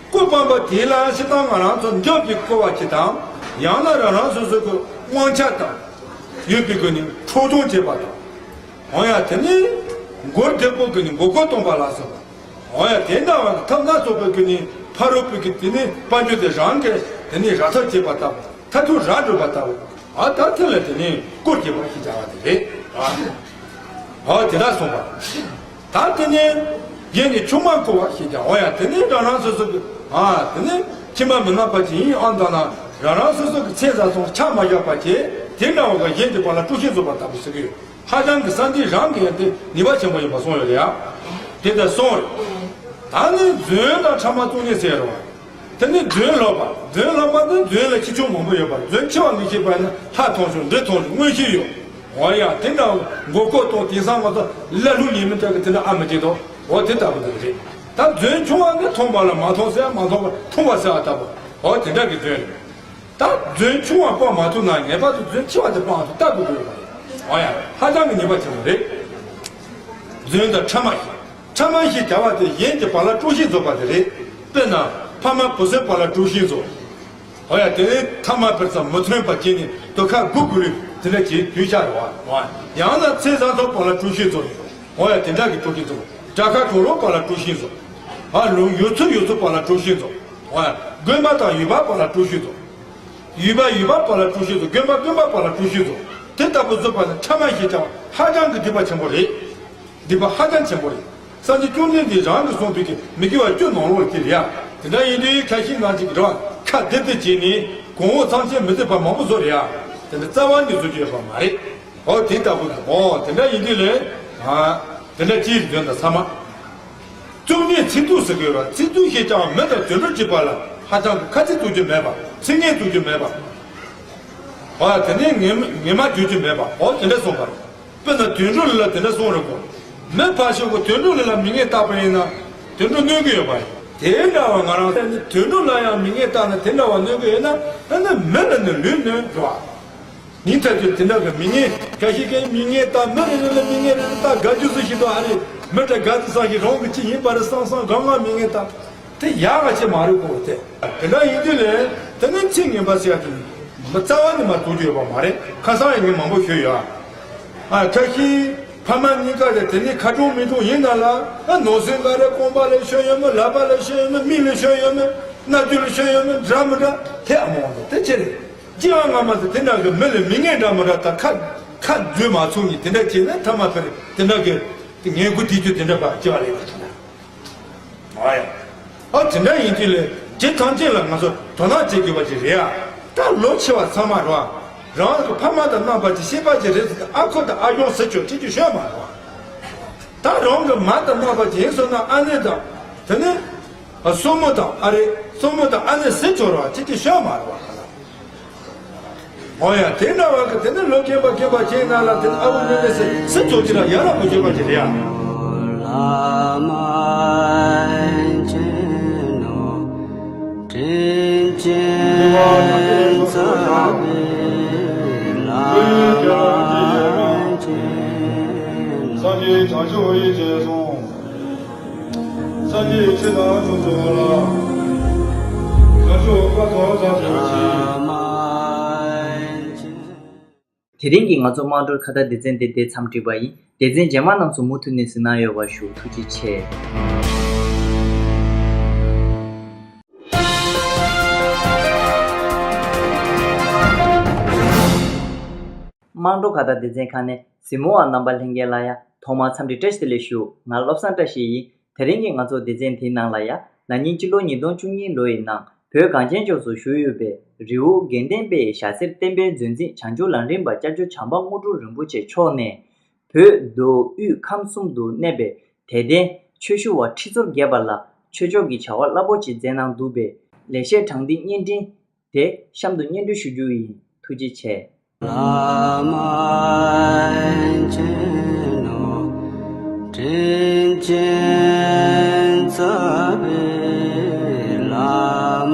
ལྐུགས་སྤང་བ་དེ་ལ་སྤྱིར་བཏང་ང་རང་ཚོ་འཇབ་ཀྱིས་བསྐོར་བ་ཅིག་དང་། ཡང་ན་རང་རང་སོ་སོ་གི་དབང་ཆ་དང་ཡོད་པའི་སྒོ་ནས་འཕྲོག་སྦྱོང་བྱེད་པ་དང་། འོ་ཡ་དེ་ནི་མགོ་བདེ་པོ་གི་ནི་མགོ་སྐོར་གཏོང་པ་ལ་སོགས་པ། འོ་ཡ་དེ་འདྲ་བ་ཐབས་སྣ་ཚོགས་པའི་སྒོ་ནས་ཕ་རོལ་པོའི་གི་དེ་ནི་དཔལ་འབྱོར་དེ་རང་གི་ དེ་ནས་ར་ཐག་བཅད་པ་ལྟ་བུ། མཐར་ཐུག་ར་སྒྲུབ་པ་ལྟ་བུ། ཨ་ད་དེ་ལ་དེ་ནས་སྐོར་བྱེད་པ་ཞེས་བྱ་བ་དེ་རེད། ཨ་དེ་འདྲ་གསུངས་པ། ད་དེ་ནས་གཞན་གྱི་ཆུང་མ་བསྐོར་བ་ཞེས་བྱ་བ་ཡང་དེ་ནས་རང་རང་སོ་སོ་གི་ཨ་དེ་ནས་ཁྱིམ་པ་མི་ནག་པ་ཅིག་ཡིན་ཨང་དང་ན་རང་རང་སོ་སོ་གི་ཚེ་ཟ་སོང་ཆ་མ་བཞག་པ་བྱས་དེ་འདྲ་བ་ག་གཞན་གྱི་བར་ལ་དཀྲུག་ཤིང་བཟོ་བ་ལྟ་བུ་ཟེར་གི་ཡོད། ཧ་ཅང་གི་བསམ་གཏན་རང་གི་ཡང་དེ་ནུས་པ་ཆེན་པོ་ཡིན་པ་གསུངས་ཡོད་རེད་ཡ། དེ་ལྟར་གསུངས་རེད། ད་ནི་རྫུན་དང་ཕྲ་མ་བཅུ་གཉིས་ཟེར་རོ། དེ་ནི་རྫུན་ལོག་པ། རྫུན་ལོག་པ་ནི་རྫུན་ལ་ཁྱི་ཆུང་མང་པོ་ཡོད་པ། རྫུན་ཆེ་བ་འདི་ཤེས་པ་ནི་ལྷ་མཐོང་ཆུང་འདྲེ་མཐོང་ཆུང་མངོན་ཤེས་ཡོད། འོ་ཡ་དེ་འདྲ་མགོ་སྐོར་གཏོང་དེང་སང་ང་ཚོ་ཀླ་ཀློ་ཉེས་མི་འདྲ་གི་དེ་འདྲ་ཨ་མི་བྱེད་དོ། འོ་དེ་ལྟ་བུ་འདུག་རེད། ད་རྫུན་ཆུང་བ་ནི་མཐོང་བ་ལ་མ་མཐོང་ཟེར་མ་མཐོང་བ་མཐོང་བ་ཟེར་བ་ལྟ་བུ། འོ་དེ་འདྲ་གི་རྫུན་རེད། ད་རྫུན་ཆུང་བ་སྤང་མ་ཐུབ་ན་ངེས་པར་དུ་རྫུན་ཆེ་བ་དེ་སྤང་ཐུབ་ལྟ་བུ་དགོས་པ་རེད། འོ་ཡ་ཧ་ཅང་གི་ནུས་པ་ཆེན་པོ་རེད། རྫུན་དང་ཕྲ་མ་ཞེས། ཕྲ་མ་ཞེས་བྱ་བ་དེ་གཞན་གྱི་བར་ལ་དཀྲུག་ཤིང་བཟོ་བ་དེ་རེད། དཔེར་ན་ཕ་མ་བུ་སྲིང་བར་ལ་དཀྲུག་ཤིང་བཟོ། འོ་ཡ་དེ་ནས་ཐ་མ་ཕེར་ཙམ་མི་མཐུན་པ་བྱས་ནས་དོ་ཁ་སྒུག་དགོས་རེད་དེ་འདྲ་བྱེད་དུས་ཆགས་རེད་བ། ཡང་ན་ཚེ་བཟང་ཚོགས་བར་ལ་དཀྲུག་ཤིང་བཟོ། འོ་ཡ་དེ་འདྲ་གི་དཀྲུག་ཤིང་བཟོ། དགྲ་ཁ་གྲོགས་རོགས་བར་ལ་དཀྲུག་ཤིང་བཟོ། ཨ་ལུང་ཡུལ་ཚོ་ཡུལ་ཚོ་བར་ལ་དཀྲུག་ཤིང་བཟོ། འོ་ཡ་དགོན་པ་དང་ཡུལ་པ་བར་ལ་དཀྲུག་ཤིང་བཟོ། ཡུལ་པ་ཡུལ་པ་བར་ལ་དཀྲུག་ཤིང་བཟོ། དགོན་པ་དགོན་པ་བར་ལ་དཀྲུག་ཤིང་བཟོ། དེ་ལྟ་བུ་བཟོས་པ་ནི་ཕྲ་མ་ཞེས་བྱ་བ་ཧ་ཅང་གི་སྡིག་པ་ཆེན་པོ་རེད། སྡིག་པ་ཧ་ཅང་ཆེན་པོ་རེད། སངས་རྒྱས་བཅོམ་ལྡན་འདས་རང་གིས་གསུངས་པའི་གི་མི་དགེ་བ་བཅུ་ནང་ལོགས་ཀྱི་རེད་ཡ། དེ་འདྲ་ཡིན་དུས་ཁ་ཤས་ནང་གཅིག་གི་རེད་བ། ཁ་བདེ་བདེ་བྱས་ནས་གོང་འོག་ཚང་ཆེན་མི་བརྩི་བ་མང་པོ་བཟོ་རེད་ཡ། དེ་འདྲ་རྩ་བ་ནས་བཟོ་རྒྱུ་ཡོད་པ་མ་རེད། འོ་དེ་ལྟ་བུ་གི་འོ་དེ་འདྲ་ཡིན་དུས་ལས། ཨ་དེ་འདྲ་ཅིའི་དོན་དང་ཚང་མ། བཙུགས་ནས་ཚིག་རྩུབ་ཟེར་གི་ཡོད་ར། ཚིག་རྩུབ་ཞེས་ཀྱང་མི་དང་དུད་འགྲོ་གཅིག་པ་ལ་ཧ་ཅང་གི་ཁ་ཚིག་རྩུབ་རྒྱུ་མེད་པ། ཚིག་ངན་རྩུབ་རྒྱུ་མེད་པ། འོ་དེ་ནས་ངན་ངན་སྨྲ་བརྗོད་རྒྱུ་མེད་པ། འོ་དེ་འདྲ་གསུངས་པ་རེད། དཔེར་ན་དུད་འགྲོ་ལ་ལ་དེ་འདྲ་གསུངས་རེད་གོ། མི་ཕར་ཕྱོགས་ཀྱི་དུད་འགྲོ་ལ་ལ་མི་ངན་བཏགས་པ་ཡིན་ན་དུད་འགྲོ་གནོད་ཀྱི་ཡོད་པ་ཡིན། དེ་འདྲ་བ་ང་རང་ཚོ་ནི་དུད་འགྲོ་ལ་ཡང་མི་ངན་བཏགས་ན་དེ་འདྲ་བ་གནོད་ཀྱི་ཡོད་ན་ཨ་ནི་མི་ལ་ནི་ལུས་གནོད་འགྲོ་བ། ཉིན་ཐག་ཆོད་དེ་འདྲ་གི་མི་ངན་འགའ་ཞིག་གིས་མི་ངན་ད་མི་རེ་རེ་ལ་མི་ངན་རེ་རེ་ད་དགའ་རྒྱུ་སུ་ཞིག་ཏུ་ཨ་རེ་མི་ད་དགའ་དུ་སང་ཞིག་རང་གི་ཅི་ཡིན་པ་རེ་སང་སང་གང་གང་མི་ངན་ད་དེ་ཡག་ག་ཅི་མ་རེད་གོ་དེ་དེ་འདྲ་ཡིན་དུས་ལས་དེ་ནི་ཚིག་ངན་པ་ཟེར་ཡ་དེ་མི་རྩ་བ་ནས་མ་གཏོགས་རྒྱུ་ཡོད་པ་མ་རེད། ཁ་སང་ཡང་ངས་མང་པོ་ཤོད་ཡོད་ཨ། ཁ་ཤས་ཕ་མ་གཉིས་ཀ་ལས་དེ་ནི་ཁ་གྲོང་མི་གྲོང་ཡིན་ན་ལ་ཨ་ནོར་སྲིད་འགའ་རེ་རྐང་པ་ལས་ཤོད་ཡོད་མི་ལག་པ་ལས་ཤོད་ཡོད་མི་མིག་ལས་ཤོད་ཡོད་མི་སྣ་རྒྱུ་ལས་ཤོད་ཡོད་མི་འདྲ་མི་འདྲ་དེ་ཨ་མ་འོང་དེ་ཅི་རེད། ཅི་ཡང་སྔ་མ་དེ་དེ་འདྲ་གི་མི་ལ་མི་ངན་འདྲ་མི་འདྲ་དང་ཁ་ཁ་བརྗོད་མ་ཚུགས་ནས་དེ་འདྲ་བྱས་ན་ཐ་མ་ཕེར་དེ་འདྲ་གི་དེ་ངན་དགུ་དེ་རྒྱུ་དེ་འདྲ་པ་ཅི་བ་རེད་ད། ཨ་ཡ། ཨ་དེ་འདྲ་ཡིན་དུས་ལས་ཇི་ཐམས་ཅད་ལ་ང་ཚོ་དོ་སྣང་བྱེད་དགོས་པ་ཅིག་རེད་ཨ། ད་ལོ་ཆེ་བ་ཚང་མ་རོ་ཨ། རང་གི་ཕ་མ་དང་རྣམ་པ་ཅིག་ཤེས་པ་ཅིག་རེད་ཟེར་ཏེ་ཨ་ཁུ་དང་ཨ་ཡོང་ཟེར་ཆོག་ཅི་ཅི་ཤོད་མ་རོ་ཨ། ད་རང་གི་མ་དང་རྣམ་པ་ཅིག་ཡིན་སོང་ན་ཨ་ནེ་དང་དེ་ནས། ཨ་སྲུ་མོ་དང་ཨ་རེ། སྲུ་མོ་དང་ཨ་ནེ་ཟེར་ཆོག་རོགས་ཅི་ཅི་ཤོད་མ་རེད་བ་ཁ་ལ། འོ་ཡ་དེ་འདྲ་བ་གི་དེ་ནི་ལོ་རྒན་པ་རྒན་པ་ཁྱེད་ན་ལ་དེ་ནི་ཨ་བུ་ནི་ནི་ཟེར་ཟེར་ཆོག་ཅི་ལ་ཡ་ར་མི་བྱེད་པ་ཅི་རེད་ཡ། དྲིན་ཅན་རྩ་བའི་བླ་མ་མཁྱེན་ནོ། སངས་རྒྱས་བྱང་ཆུབ་ཡེ་ཤེས་གསུང་། སངས་རྒྱས་ཆོས་དང་ཕྱོགས་བཅུ་ལ། བྱང་ཆུབ་བཀའ་ཐོབ་ཐག་ཆོད་ཅིག། དེ་རིང་གི་ང་ཚོ་དམངས་ཁྲོད་ཁ་བརྡ་སྡེ་ཚན་འདི་འདིར་མཚམས་སྒྲིག་པ་ཡིན། སྡེ་ཚན་རྗེས་མ་རྣམས་ཚོ་མུ་མཐུད་ནས་གཟིགས་གནང་ཡོད་པ་ཞུ། ཐུགས་རྗེ་ཆེ། དམངས་ཁྲོད་ཁ་བརྡ་སྡེ་ཚན་ཁག་ནས་གཟིགས་མོ་བ་རྣམ་པ་ལྷན་རྒྱས་ལ་ཡང་ཐོག་མར་འཚམས་འདྲི་བཀྲ་ཤིས་བདེ་ལེགས་ཞུ། ང་བློ་བཟང་བཀྲ་ཤིས་ཡིན། དེ་རིང་གི་ང་ཚོ་སྡེ་ཚན་དེའི་ནང་ལ་ཡང་ན་ནིང་སྤྱི་ལོ་ཉིས་སྟོང་བཅུ་གཉིས་ལོ་ཡི་ནང་བོད་གངས་ཅན་ལྗོངས་སུ་བཞུགས་ཡོད་པའི་རི་བོ་དགེ་ལྡན་པའི་ཞྭ་སེར་བསྟན་པའི་མཛོད་འཛིན་བྱང་ཆུབ་ལམ་རིམ་པ་སྐྱབས་རྗེ་བྱམས་པ་དངོས་གྲུབ་རིན་པོ་ཆེ་མཆོག་ནས་བོད་མདོ་དབུས་ཁམས་གསུམ་དུ་གནས་པའི་དད་ལྡན་ཆོས་ཞུ་བ་ཁྲི་ཚོ་བརྒྱད་པ་ལ་ཆོས་ཕྱོགས་ཀྱི་བྱ་བ་རླབས་པོ་ཆེ་མཛད་གནང་འདུག་པས་ལེགས་བཤད་དྲང་ཐིག་བརྙན་འཕྲིན་དེ་གཤམ་དུ་སྙན་སྒྲོན་ཞུ་རྒྱུ་ཡིན། ཐུགས་རྗེ་ཆེ། བླ་མ་མཁྱེན་ནོ། དྲིན་ཅན་རྩ་བའི་བླ་མ་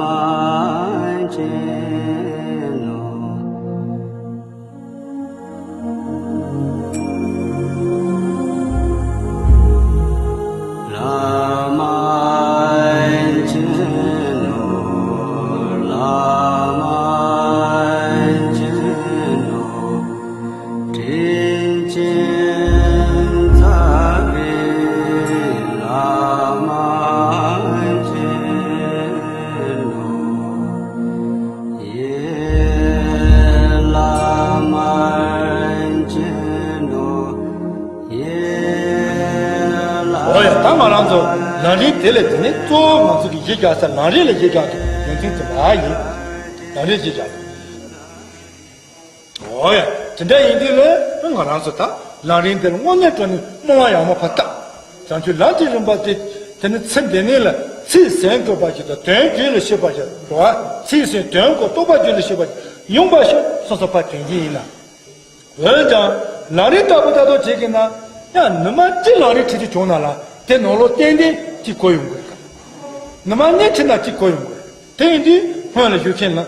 མཁྱེན་ནོ། བླ་མ་མཁྱེན་ནོ། བླ་མ་མཁྱེན་ནོ། དྲིན་ཅན་རྩ་བའི་བླ་ ལམ་རིམ་དེ་ལས་དེ་ནི་གཙོ་བོ་ང་ཚོ་གི་གཞི་རྒྱག་ས་ལམ་རིམ་ལ་གཞི་རྒྱག་དགོས་ཡོན་ཏན་དེ་མ་ཡིན། ལམ་རིམ་གཞི་རྒྱག་དགོས། འོ་ཡ། དེ་འདྲ་ཡིན་དུས་ལ་ང་རང་ཚོ་ད་ལམ་རིམ་འདིར་དངོས་གནས་དྲང་གནས་རྨོངས་པ་ཡང་མ་ཕར་བཏབ། བྱང་ཆུབ་ལམ་གྱི་རིམ་པ་དེ་དེ་ནི་ཚེ་འདི་ནས་ལ་ཚིག་ཟིན་དགོས་པ་ཞིག་དང་དོན་རྒྱུད་ལ་ཤེས་པ་ཞིག་རེད་བ། ཚིག་ཟིན་དོན་གོ་རྟོགས་པ་རྒྱུད་ལ་ཤེས་པ་ཞིག་ཡོང་པ་ཞིག་སོ་སོ་ཕར་དྲན་གྱི་ཡིན་ན། འོན་ཀྱང་ལམ་རིམ་ལྟ་བུ་ལྟ་རྟོག་བྱེད་ཀྱི་ན་ཡང་ནུ་མ་གཅིག་ལམ་རིམ་ཁྲིད་རྒྱུ་བྱུང་ན་ལ་དེ་ནང་ལོགས་ཏན་ཏན་གཅིག་གོ་ཡོང་དགོས། ནུ་མ་གཉིས་ཁྲིད་ན་གཅིག་གོ་ཡོང་དགོས། དེ་ཡིན་དུས་སྔོན་ལ་ཞུགས་མཁན་ལ་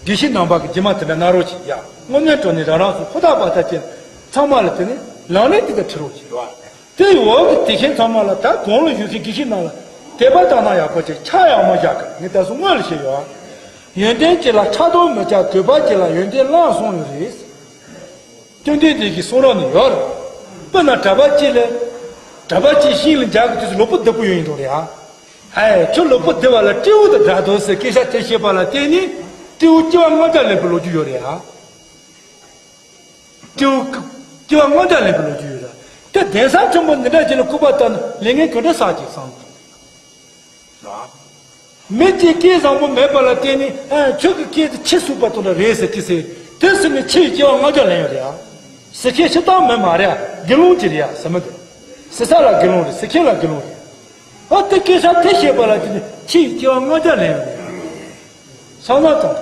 དགེ་བཤེས་རྣམ་པ་གི་རྗེས་མ་དེ་འདྲ་གནང་རོགས་གྱིས་ཡ། དངོས་གནས་དྲང་གནས་རང་རང་སོ་ཧུར་ཐག་འབད་ཐག་བྱས་ཚང་མ་ལ་དེ་ནས་ལམ་རིམ་དེ་འདྲ་ཁྲིད་རོགས་གྱིས་ཡ། དེ་འོག་གི་དེ་བཞིན་ཚང་མ་ལ་ད་གོང་ལ་ཞུགས་མཁན་དགེ་བཤེས་རྣམས་ལ་དད་པ་བཏང་ན་ཡག་པོ་ཅིག་ཆ་ཡག་མོ་བཞག་གི་ངས་ད་གཟོད་སྔོན་ལ་བཤད་ཡོད། ཡོན་ཏན་གཅིག་ལ་ཕྲག་དོག་མི་བྱ། གུས་པ་གཅིག་ལ་ཡོན་ཏན་བླངས་སོང་ཡོད་རེད། བཅོམ་ལྡན་འདས་ཀྱི་གསུང་རབ་ནས་ཡོད་རེད། དཔེར་ན་གྲྭ་པ་གཅིག་ལ། གྲྭ་པ་གཅིག་ཤིང་ལ་འཇག་གི་དུས་སུ་ལུས་པོ་བདེ་པོ་ཡོད་ཡིན་འགྲོ་རེད་ཨ། ཨེ་ཁྱོད་ལུས་པོ་བདེ་བ་ལ་སྤྲེའུ་དང་འདྲ་འདུག་ཟེར་སྐད་ཆ་དེ་བཤད་པ་ལ་བརྟེན་ནས་སྤྲེའུ་སྐྱེ་བ་ལྔ་བརྒྱ་ལེན་པའི་ལོ་རྒྱུས་ཡོད་རེད་ཨ། སྤྲེའུ་སྐྱེ་བ་ལྔ་བརྒྱ་ལེན་པའི་ལོ་རྒྱུས་ཡོད་རེད། དེ་གདན་ས་ཆེན་པོ་འདི་འདྲ་ཅིག་ལ་སྐུར་པ་བཏབ་ན་ལས་ངན་ག་འདྲ་བསགས་ཀྱི་བསམ། མི་གཅིག་སྐད་བཟང་པོ་མེད་པ་ལ་བརྟེན་ནས་ཨ་ཁྱོད་ཀྱི་སྐད་དེ་ཁྱི་གསུམ་པ་དང་འདྲ་རེད་ཟེར་གྱི་ཟེར། དེ་ཟེར་ནས་ཁྱི་ཡི་སྐྱེ་བ་ལྔ་བརྒྱ་ལེན་ཡོད་རེད་ཨ། ཟེར་མཁན་ཤི་སྟངས་མི་མ་རེད་ཨ། དགེ་སློང་གཅིག་རེད་ཨ་ཟེར་མི་འདུག་ཟེར་ས་ལ་དགེ་སློང་རེད། ཟེར་མཁན་ལ་དགེ་སློང་རེད། ཨ་དེ་སྐད་ཆ་དེ་བཤད་པ་ལ་བརྟེན་ནས་ཁྱི་ཡི་སྐྱེ་བ་ལྔ་བརྒྱ་ལེན་ཡོད་རེད་ཨ། བསམ་བློ་ཐོངས།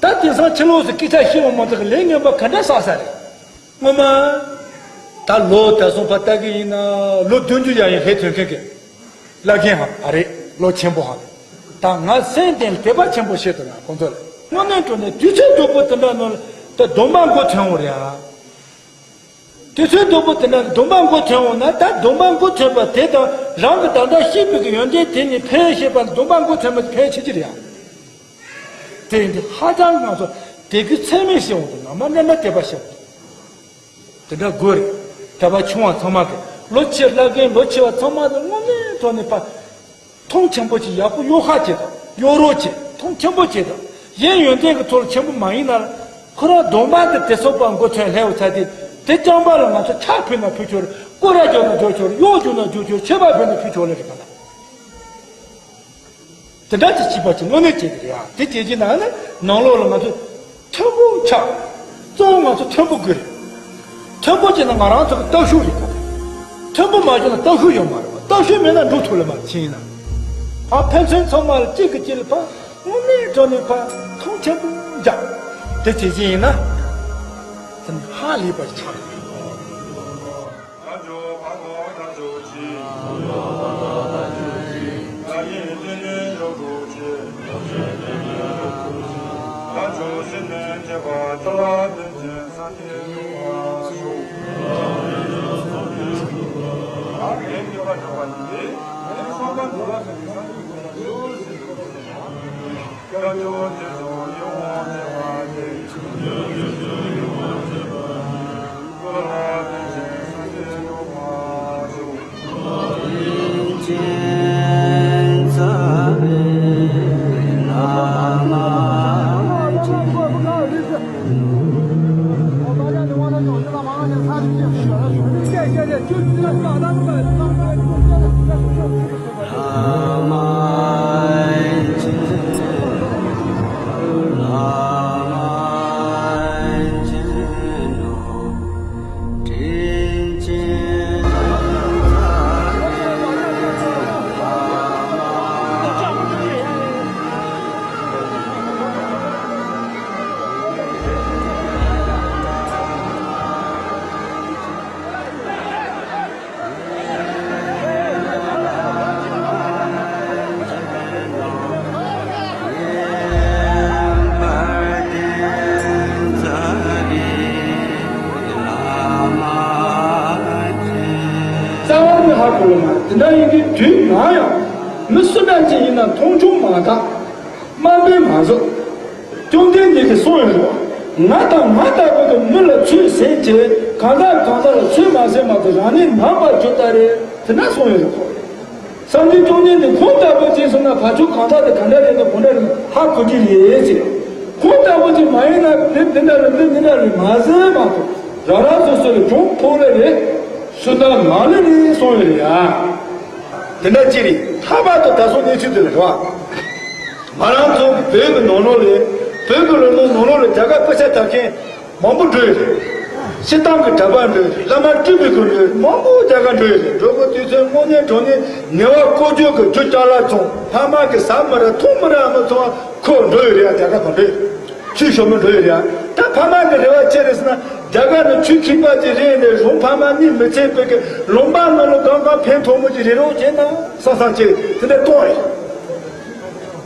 ད་དེང་སང་ཕྱི་ལོགས་སུ་སྐད་ཆ་བཤད་པ་མ་གཏོགས་ལས་ངན་པ་ག་འདྲ་བསགས་ས་རེད། སྔོན་མ། ད་ལོ་ད་སོང་ཕ་ལྟ་གི་ཡིན་ན་ལོ་བདུན་ཅུ་ཡར་ཡིན་ཧེ་ཐོན་མཁན་གི་བླ་རྒན་ཧ་ཨ་རེད་ལོ་ཆེན་པོ་ཧ། ད་ང་སེམས་གཏིང་ལ་དད་པ་ཆེན་པོ་བྱེད་དུ་ན་ཁོང་ཚོ་ལ་དངོས་གནས་དྲང་གནས་དུས་ཚོད་སྡུག་པོ་དེ་འདྲ་ནང་ལ་ད་སྡོམ་པ་མགོ་ཐོན་འོང་རེད་ཨ། དུས་ཚོད་སྡུག་པོ་དེ་འདྲ་སྡོམ་པ་མགོ་ཐོན་འོང་ན་ད་སྡོམ་པ་མགོ་ཐོན་པ་དེ་དང་རང་གི་ད་ལྟ་ཤེས་པའི་གི་ཡོན་ཏན་དེ་ནི་ཕན་ཤེས་པ་སྡོམ་པ་མགོ་ཐོན་པ་ཕན་ཆེ་གི་རེད་ཨ། དེ་ཡིན་དུས་ཧ་ཅང་ང་ཚོ་དད་གུས་ཚད་མེད་བྱེད་འོང་དུས་ནང་མ་གནས་ན་དད་པ་བྱེད་འོང་དུས། དེ་འདྲ་དགོས་རེད། གྲྭ་པ་ཆུང་བ་ཚང་མ་གི་ལོ་ཆེ་བླ་རྒན་ལོ་ཆེ་བ་ཚང་མ་གི་དངོས་གནས་དྲང་གནས་པ། མཐོང་ཆེན་པོ་ཅིག་ཡག་པོ་གཡོ་ཁ་བྱེད་དང་གཡོ་རོགས་བྱེད་མཐོང་ཆེན་པོ་བྱེད་དང་། གཞན་ཡོན་ཏན་གི་ཐོག་ལ་ཆེན་པོ་མ་ཡིན་ན་ལ། ཁོ་རང་སྡོམ་པ་འདི་དེ་ཚོགས་པ་མགོ་ཚོས་ལྷའི་བུ་ཚ་དེ་དེ་རྐྱང་པ་ལ་ང་ཚོ་ཕྱག་ཕུལ་ན་ཕུལ་ཆོག་རེད། སྐོར་ར་རྒྱོབ་ན་རྒྱོབ་ཆོག་རེད། གཡོག་རྒྱུག་ན་རྒྱུག་ཆོག་རེད། མཆོད་པ་ཕུལ་ན་ཕུལ་ཆོག་ལེ་རེད་པ་ལ། དེ་འདྲ་ཅིག་བྱིས་པ་ཅིག་དངོས་གནས་བྱེད་ཀྱི་རེད་ཨ། དེ་བྱེད་ཀྱི་ན་ནི་ནང་ལོགས་ལ་ང་ཚོ་མཐོན་པོ་ཆགས། གཙོ་བོ་ང་ཚོ་མཐོན་པོ་དགོས་རེད། མཐོན་པོ་བྱས་ན་ང་རང་ཚོ་གི་སྟོབས་ཤུགས་རེད་གོ། མཐོན་པོ་མ་བྱུང་ན་སྟོབས་ཤུགས་ཡོད་མ་རེད་པ། སྟོབས་ཤུགས་མེད་ན་འགྲོ་ཐུབ་ལེ་མ་རེད་ཕྱིན་ཡིན་ན། ཨ་ཕན་ཚུན་ཚང་མ་ལ་གཅིག་གིས་གཅིག་ལ་ཕར་དངོས་གནས་དྲང་གནས་ཕར་མཐོང་ཆེན་པོ་རྒྱག་དེ་བྱེད་ཀྱི་ཡིན་ན། དེ་ནི་ཧ་ལས་པ་ཆགས་རེད། རྩ་བ་ནས་ཧ་གོ་ལ་མ་དེ་འདྲ་ཡིན་གྱི་དུས་ནམ་ཡང་མི་སུ་འདྲ་ཅིག་ཡིན་ན་མཐོང་ཆུང་མ་བཏང་། དམའ་འབེབས་མ་བཟོ། བཅོམ་ལྡན་འདས་ཀྱིས་གསུངས་ཡོད་རེད་བ། ང་དང་ང་ལྟ་བུ་གི་མི་ལ་ཚུལ་གཟན་བྱེད། གང་དག་གང་ཟག་ལ་ཚུལ་མ་གཟན་མ་གཏོགས་རང་ཉིད་ནམ་བར་གྱུར་ལྟར་རེད། དེ་འདྲ་གསུངས་ཡོད་རེད་བ། སངས་རྒྱས་བཅོམ་ལྡན་འདས་ཁོང་ལྟ་བུ་ཅིག་སོང་ན་ཕར་ཕྱོགས་གང་ཟག་དེ་ག་འདྲ་རེད་དང་ག་འདྲ་རེད་ཧ་གོ་གི་རེད་ཅེས། ཁོང་ལྟ་བུ་ཅིག་མ་ཡིན་ན་འདི་འདི་འདྲ་རེད་འདི་འདི་འདྲ་རེད་མ་ཟེར་མ་གཏོགས་རང་རང་སོ་སོ་ལ་གྱོང་ཕོག་ལེ་རེད། སུ་དང་མ་ལེ་རེད་གསུངས་ཡོད་རེད་ཡ། དེ་འདྲ་ཅིག་རེད། ལྷག་པར་དུ་ད་སོང་གནས་ཚུལ་དེ་ལ་རེད་བ། ང་རང་ཚོ་བོད་ཀྱི་ནང་ལོགས་ལ། བོད་ཀྱི་ལུང་ནང་ནང་ལོགས་ལ་རྒྱ་གར་དཔེ་ཆ་ལྟ་མཁན་མང་པོ་འགྲོ་ཡི་རེད། སྤྱིར་བཏང་གི་གྲྭ་པ་འགྲོ་ཡི་རེད། བླ་མ་སྤྲུལ་པའི་སྐུ་འགྲོ་ཡི་རེད། མང་པོ་རྒྱ་གར་འགྲོ་ཡི་རེད། འགྲོ་དགོས་དུས་ཚོད་དངོས་གནས་དྲང་གནས་ངལ་བ་ལྐོག་གྱུར་གྱི་རྒྱུ་ཅ་ལག་ཚང་། ཕ་མ་གི་ཟ་མི་རག་འཐུང་མི་རག་མི་ཚང་ཁོ་འགྲོ་ཡི་རེད། རྒྱ་གར་གང་འགྲོ་ཡི་རེད། ཆོས་ཞུ་མི་འགྲོ་ཡི་རེད། ད་ཕ་མ་གི་རེ་བ་ཅི་རེད་ཟེར་ན། རྒྱ་གར་ནས་ཆོས་ཁྱིམ་པ་ཅིག་རེད་ནས་རང་ཕ་མ་གཉིས་མི་ཚེ་སྤེལ་གི་ལུང་པ་ནང་ལ་གང་གང་ཕན་ཐོགས་མོ་ཅིག་རེད་རོགས་བྱས་ན་བསམ་བསམ་ཅིག་དེ་འདྲ་གཏོང་རེད།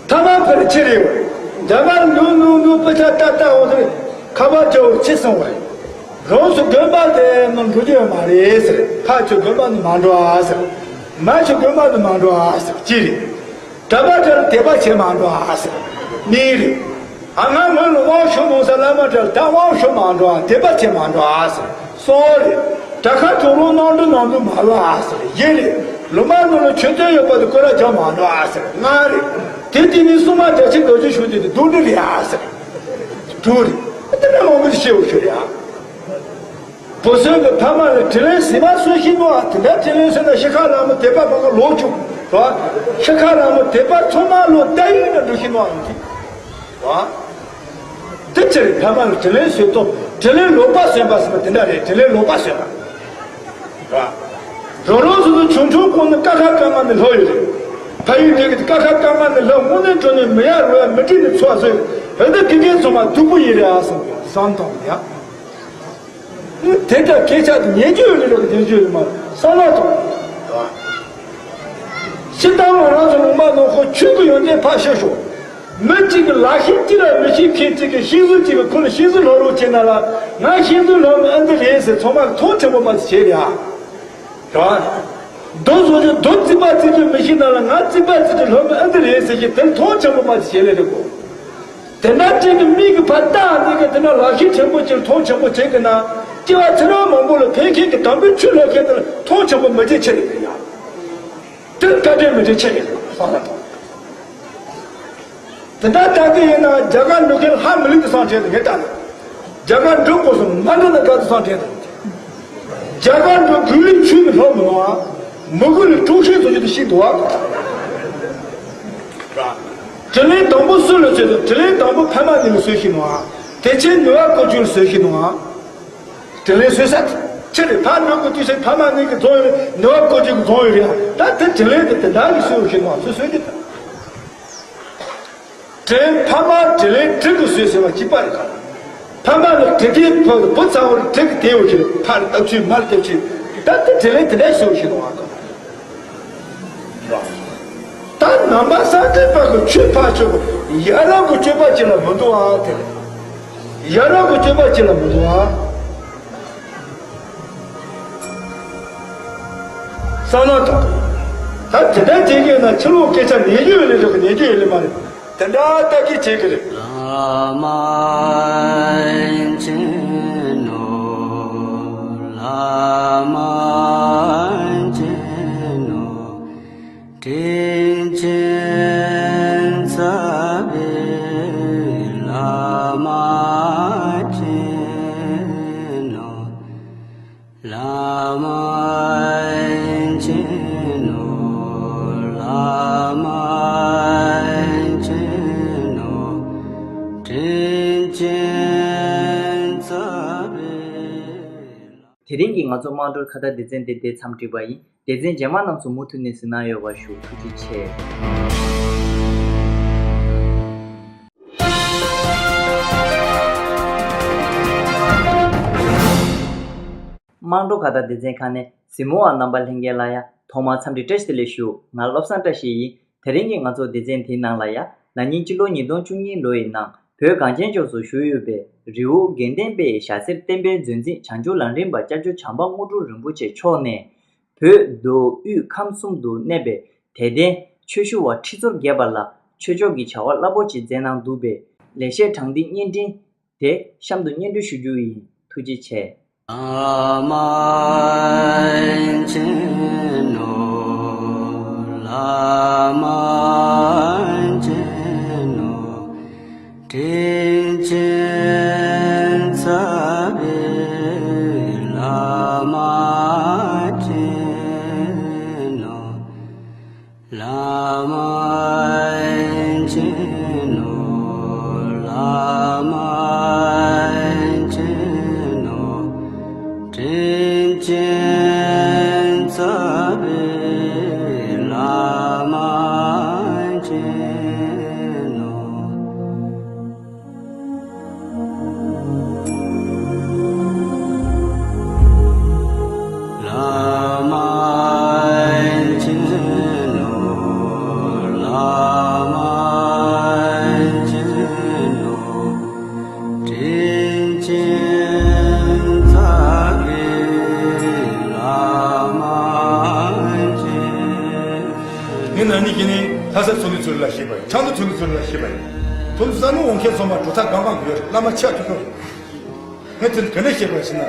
ཐ་མ་ཕར་ཕྱིར་རེད་བ། རྒྱ་གར་ལུང་ལུང་ལུང་དཔེ་ཆ་ལྟ་ལྟ་འོང་ཟེར་ཁ་པར་རྒྱག་འོང་ཕྱིར་སོང་བ་རེད། རང་ཚོ་དགོན་པ་དེ་ནང་འགྲོ་རྒྱུ་ཡོད་མ་རེད་ཟེར། ཕ་ཆོས་དགོན་པ་ནང་མ་འགྲོ་ཨ་ཟེར། མ་ཆོས་དགོན་པ་ནང་མ་འགྲོ་ཨ་ཟེར་ཅི་རེད། གྲྭ་པ་དེར་དད་པ་བྱེད་མ་འགྲོ་ཨ་ཟེར། གཉིས་རེད། ཨ་ང་སྔོན་ལ་དབང་ཞུ་མང་ས་བླ་མ་དེར་ད་དབང་ཞུ་མ་འགྲོ་ཨ། དད་པ་བྱེད་མ་འགྲོ་ཨ་ཟེར། གསུམ་རེད། དྲ་ཁ་ཐོག་རོང་ནང་དུ་ནང་དུ་མ་ལ་ཨ་ཟེར། བཞི་རེད། ལོ་མ་ནང་ལ་ཆོས་དོན་ཡོད་པ་དེ་སྐོར་ར་རྒྱག་མ་འགྲོ་ཨ་ཟེར། ལྔ་རེད། དེ་དེ་ནི་སྲུང་མ་རྒྱ་ཆེ་རྡོ་རྗེ་ཞུ་དེ་དེ་སྡུག་འདྲི་རེད་ཨ་ཟེར། དྲུག་རེད། དེ་འདྲ་མང་པོ་ཞིག་བཤད་འོ་ཞུ་རེད་ཨ། བུ་སོན་གྱི་ཕ་མ་ལ་དྲིན་ལན་ཟིན་མ་གསོས་ཤིང་ནོ། དེ་འདྲ་དྲིན་ལན་ཟིན་ན་ཤི་ཁ་ལ་མོ་དད་པ་མ་ག་ལོག་བཅུག་རོ། ཤི་ཁ་ལ་མོ་དད་པ་ཚང་མ་ལོ་ལྟ་ཡིན་ན་འགྲོ་ཤིང་ནོ་ཨ་ནི། རོ། དེ་ཕྱིར་ཕ་མ་ལ་དྲིན་ལན་གསོས་ཏོ། དྲིན་ལན་ལོག་པ་གསོས་པ་ཟེར་བ་དེ་འདྲ་རེད། དྲིན་ལན་ལོག་པ་གསོས་པ། རོ། རང་རང་སོ་སོ་ཆུང་ཆུང་གོང་ནས་ཀ་ཁ་ཀ་ང་ནས་ལྷོ་ཡོད་རེད། ཕ་ཡུལ་དེ་གི་ཀ་ཁ་ཀ་ང་ནས་ལྷོ་དངོས་གནས་དྲང་གནས་མི་ཡར་རོ་ཡ་མི་དྲིན་ནས་ཚོ་བ་ཟོས་བོད་ཟླ་དགེ་རྒན་ཚང་མ་སྡུག་པོ་ཡིན་རེད་ཨ་བསམ་བསམ་དང་ཡ། དེ་ལྟར་སྐད་ཆ་དེ་ཉན་རྒྱུ་ཡོད་ལེ་རོགས་ཉན་རྒྱུ་ཡོད་ལེ་མ་བསམ་བློ་ཐོངས། ཤི་སྟངས་ང་རང་ཚོ་ལུང་པ་ནང་ཁོ་ཆོས་ཀྱི་ཡོན་ཏན་ཕར་ཤོད་ཤོག་མི་གཅིག་གི་ལག་ཤེས་གཅིག་ལ་མི་ཤེས་མཁན་གཅིག་གི་ཤེས་བཟོ་གཅིག་གི་ཁོ་ལ་ཤེས་བཟོ་སློབ་རོགས་བྱས་ན་ལ་ང་ཤེས་བཟོ་སློབ་ནི་ཨ་འདི་རེད་ཟེར་ཚང་མ་མཐོང་ཆེན་པོ་མ་ཚོ་བྱས་རེད་ཨ། རེད་བ། རྡོ་བཟོ་རྒྱུ་རྡོ་རྩིག་པ་རྩིག་རྒྱུ་མི་ཤེས་ན་ལ་ང་རྩིག་པ་རྩིག་རྒྱུ་སློབ་ནི་ཨ་འདི་རེད་ཟེར་གྱི་དེ་མཐོང་ཆེན་པོ་མ་ཚོ་བྱས་ལེ་རེད་གོ་དེ་འདྲ་བྱས་ནས་མིག་གིས་ཕར་བལྟས་ནས་གི་དེ་འདྲ་ལག་ཤེས་ཆེན་པོ་ཅིག་མཐོང་ཆེན་པོ་བྱེད་གི་ན། སྐྱེ་བ་ཚེ་རབས་མང་པོ་ལ་ཕན་མཁན་གྱི་དམ་པའི་ཆོས་སློབ་མཁན་དེ་ལ་མཐོང་ཆེན་པོ་མི་བྱེད་ཆེ་རེད་ཡ། དེ་བཀའ་དྲིན་མི་བྱེད་ཆེ་རེད་བསམ་པ་དང་། དེ་འདྲ་ལྟ་གི་ཡིན་ན་རྒྱ་གར་འགྲོ་མཁན་ལྷ་མི་ལུས་དེ་སང་དྲན་དུ་ངས་ལྟ་ན། རྒྱ་གར་འགྲོ་དགོས་སོང་མ་འགྲོ་ན་དགའ་དེ་སང་དྲན་དུ། རྒྱ་གར་འགྲོ་དགོས་ལུགས་ཆོས་མི་སློབ་མི་ལོང་ཨ། མི་དགོས་ལུགས་དཀྲུག་ཤིང་བཟོ་རྒྱུ་དེ་ཤིག་འདུག་ཨ། དྲིན་ལན་དང་པོ་སུ་ལ་བཟོས་འདུག་དྲིན་ལན་དང་པོ་ཕ་མ་ནི་ལ་བཟོས་ཤིག་ནོ་ཨ། དེ་ཕྱིར་ནུས་པ་བཀོལ་རྒྱུ་ལ་བཟོས་ཤིག་ནོ་ཨ། དྲིན་ལན་གསོས་ས་དེ་ཕྱིར་ཕར་འགྲོ་དགོས་དུས་ཚེ་ཕ་མ་ནི་གི་རྫོང་ཡོད་ནུས་པ་བཀོལ་རྒྱུ་གི་རྫོང་ཡོད་རེད་ཨ། ད་དེ་དྲིན་ལན་དེ་དེ་འདྲ་གི་གསོས་ཤིག་ནོ་ཨ་སུ་གསོས་རྒྱུ་དང་། དྲིན་ཕ་མ་དྲིན་ལན་དྲུག་གི་བཟོས་ཟེར་བ་གཅིག་པ་རེད་ག་ཕ་མ་ལ་དྲིན་གྱིས་ཕོག་བུ་ཚ་བོར་དྲིན་གྱིས་དེ་བོ་ཞིག་ཕར་བཏབ་ཆུས་མར་བཏབ་ཆུས་ད་ལྟ་དྲིན་ལན་དེ་འདྲ་ཞུ་ཞིག་འདུག་ཨ་ག་ད་ནང་པ་སངས་རྒྱས་པ་གི་ཆོས་ཕར་ཆོས་གི་ཡ་རབས་གི་སྤྱོད་པ་ཅིག་ལ་མི་འདུག་ཨ་དེ་ཡ་རབས་གི་སྤྱོད་པ་ཅིག་ལ་མི་འདུག་ཨ། བསམ་བློ་ཐོངས། ད་དེ་ལྟར་བྱེད་ཀྱི་ཡོད་ན་ཕྱི་ལོགས་སྐད་ཆ་ཉན་རྒྱུ་ཡོད་ལེ་རེད་ཉན་རྒྱུ་ཡོད་ལེ་མ་རེད། དེ་འདྲ་ལྟ་གི་བྱེད་ཀྱི་རེད། བླ་མ་མཁྱེན་ནོ། བླ་མ་མཁྱེན་ནོ། དྲིན་ཅན་རྩ་བའི་བླ་མ་མཁྱེན་ནོ། བླ་མ་མཁྱེན་ནོ། བླ་མ་མཁྱེན་ནོ། དྲིན་ཅན་རྩ་བའི། དེ་རིང་གི་ང་ཚོ་དམངས་ཁྲོད་ཁ་བརྡ་སྡེ་ཚན་འདི་འདིར་མཚམས་སྒྲིག་པ་ཡིན། སྡེ་ཚན་རྗེས་མ་རྣམས་སུ་མུ་མཐུད་ནས་གཟིགས་གནང་ཡོད་པ་ཞུ། ཐུགས་རྗེ་ཆེ། དམངས་ཁྲོད་ཁ་བརྡ་སྡེ་ཚན་ཁག་ནས་གཟིགས་མོ་བ་རྣམ་པ་ལྷན་རྒྱས་ལ་ཡང་ཐོག་མར་འཚམས་འདྲི་བཀྲ་ཤིས་བདེ་ལེགས་ཞུ། ང་བློ་བཟང་བཀྲ་ཤིས་ཡིན། དེ་རིང་གི་ང་ཚོ་སྡེ་ཚན་འདིའི་ནང་ལ་ཡང་ན་ནིང་སྤྱི་ལོ་ཉིས་སྟོང་བཅུ་གཉིས་ལོ་ཡི་ནང་བོད་གངས་ཅན་ལྗོངས་སུ་བཞུགས་ཡོད་པའི་རི་བོ་དགེ་ལྡན་པའི་ཞྭ་སེར་བསྟན་པའི་མཛོད་འཛིན་བྱང་ཆུབ་ལམ་རིམ་པ་སྐྱབས་རྗེ་བྱམས་པ་དངོས་གྲུབ་རིན་པོ་ཆེ་མཆོག་ནས། བོད་མདོ་དབུས་ཁམས་གསུམ་དུ་གནས་པའི་དད་ལྡན་ཆོས་ཞུ་བ་ཁྲི་ཚོ་བརྒྱད་པ་ལ་ཆོས་ཕྱོགས་ཀྱི་བྱ་བ་རླབས་པོ་ཆེ་མཛད་གནང་འདུག་པས། ལེགས་བཤད་དྲང་ཐིག་བརྙན་འཕྲིན་དེ་གཤམ་དུ་སྙན་སྒྲོན་ཞུ་རྒྱུ་ཡིན། ཐུགས་རྗེ་ཆེ། བླ་མ་མཁྱེན་ནོ། བླ་མ་མཁྱེན་ནོ། དྲིན་ཅན་རྩ་བའི་བླ་མ་མཁྱེན་ནོ། བླ་མ་མཁྱེན་ནོ། དྲིན་ཅན་རྩ་བའི་བླ་མ་མཁྱེན་ནོ། བླ་མ་མཁྱེན་ནོ། བླ་མ་མཁྱེན་ནོ། དྲིན་ཅན་རྩ་བའི་བླ་མ་མཁྱེན། ངས་ན་ནིང་གི་ནི་ལྷ་ས་ཚོགས་འདུ་ཚོགས་ལ་ཞེས་པ་ཡིན། ཁྲང་ཏུ་ཚོགས་འདུ་ཚོགས་ལ་ཞེས་པ་ཡིན། དོན་དུ་ས་ནུ་འོང་མཁན་ཚང་མ་གྲུབ་མཐའ་གང་གང་ཡོད་རེད། བླ་མ་ཆེ་ཐུབ་ཐུབ་རེད། ངས་དེ་ག་འདྲ་བཤད་པ་ཞིག་ན།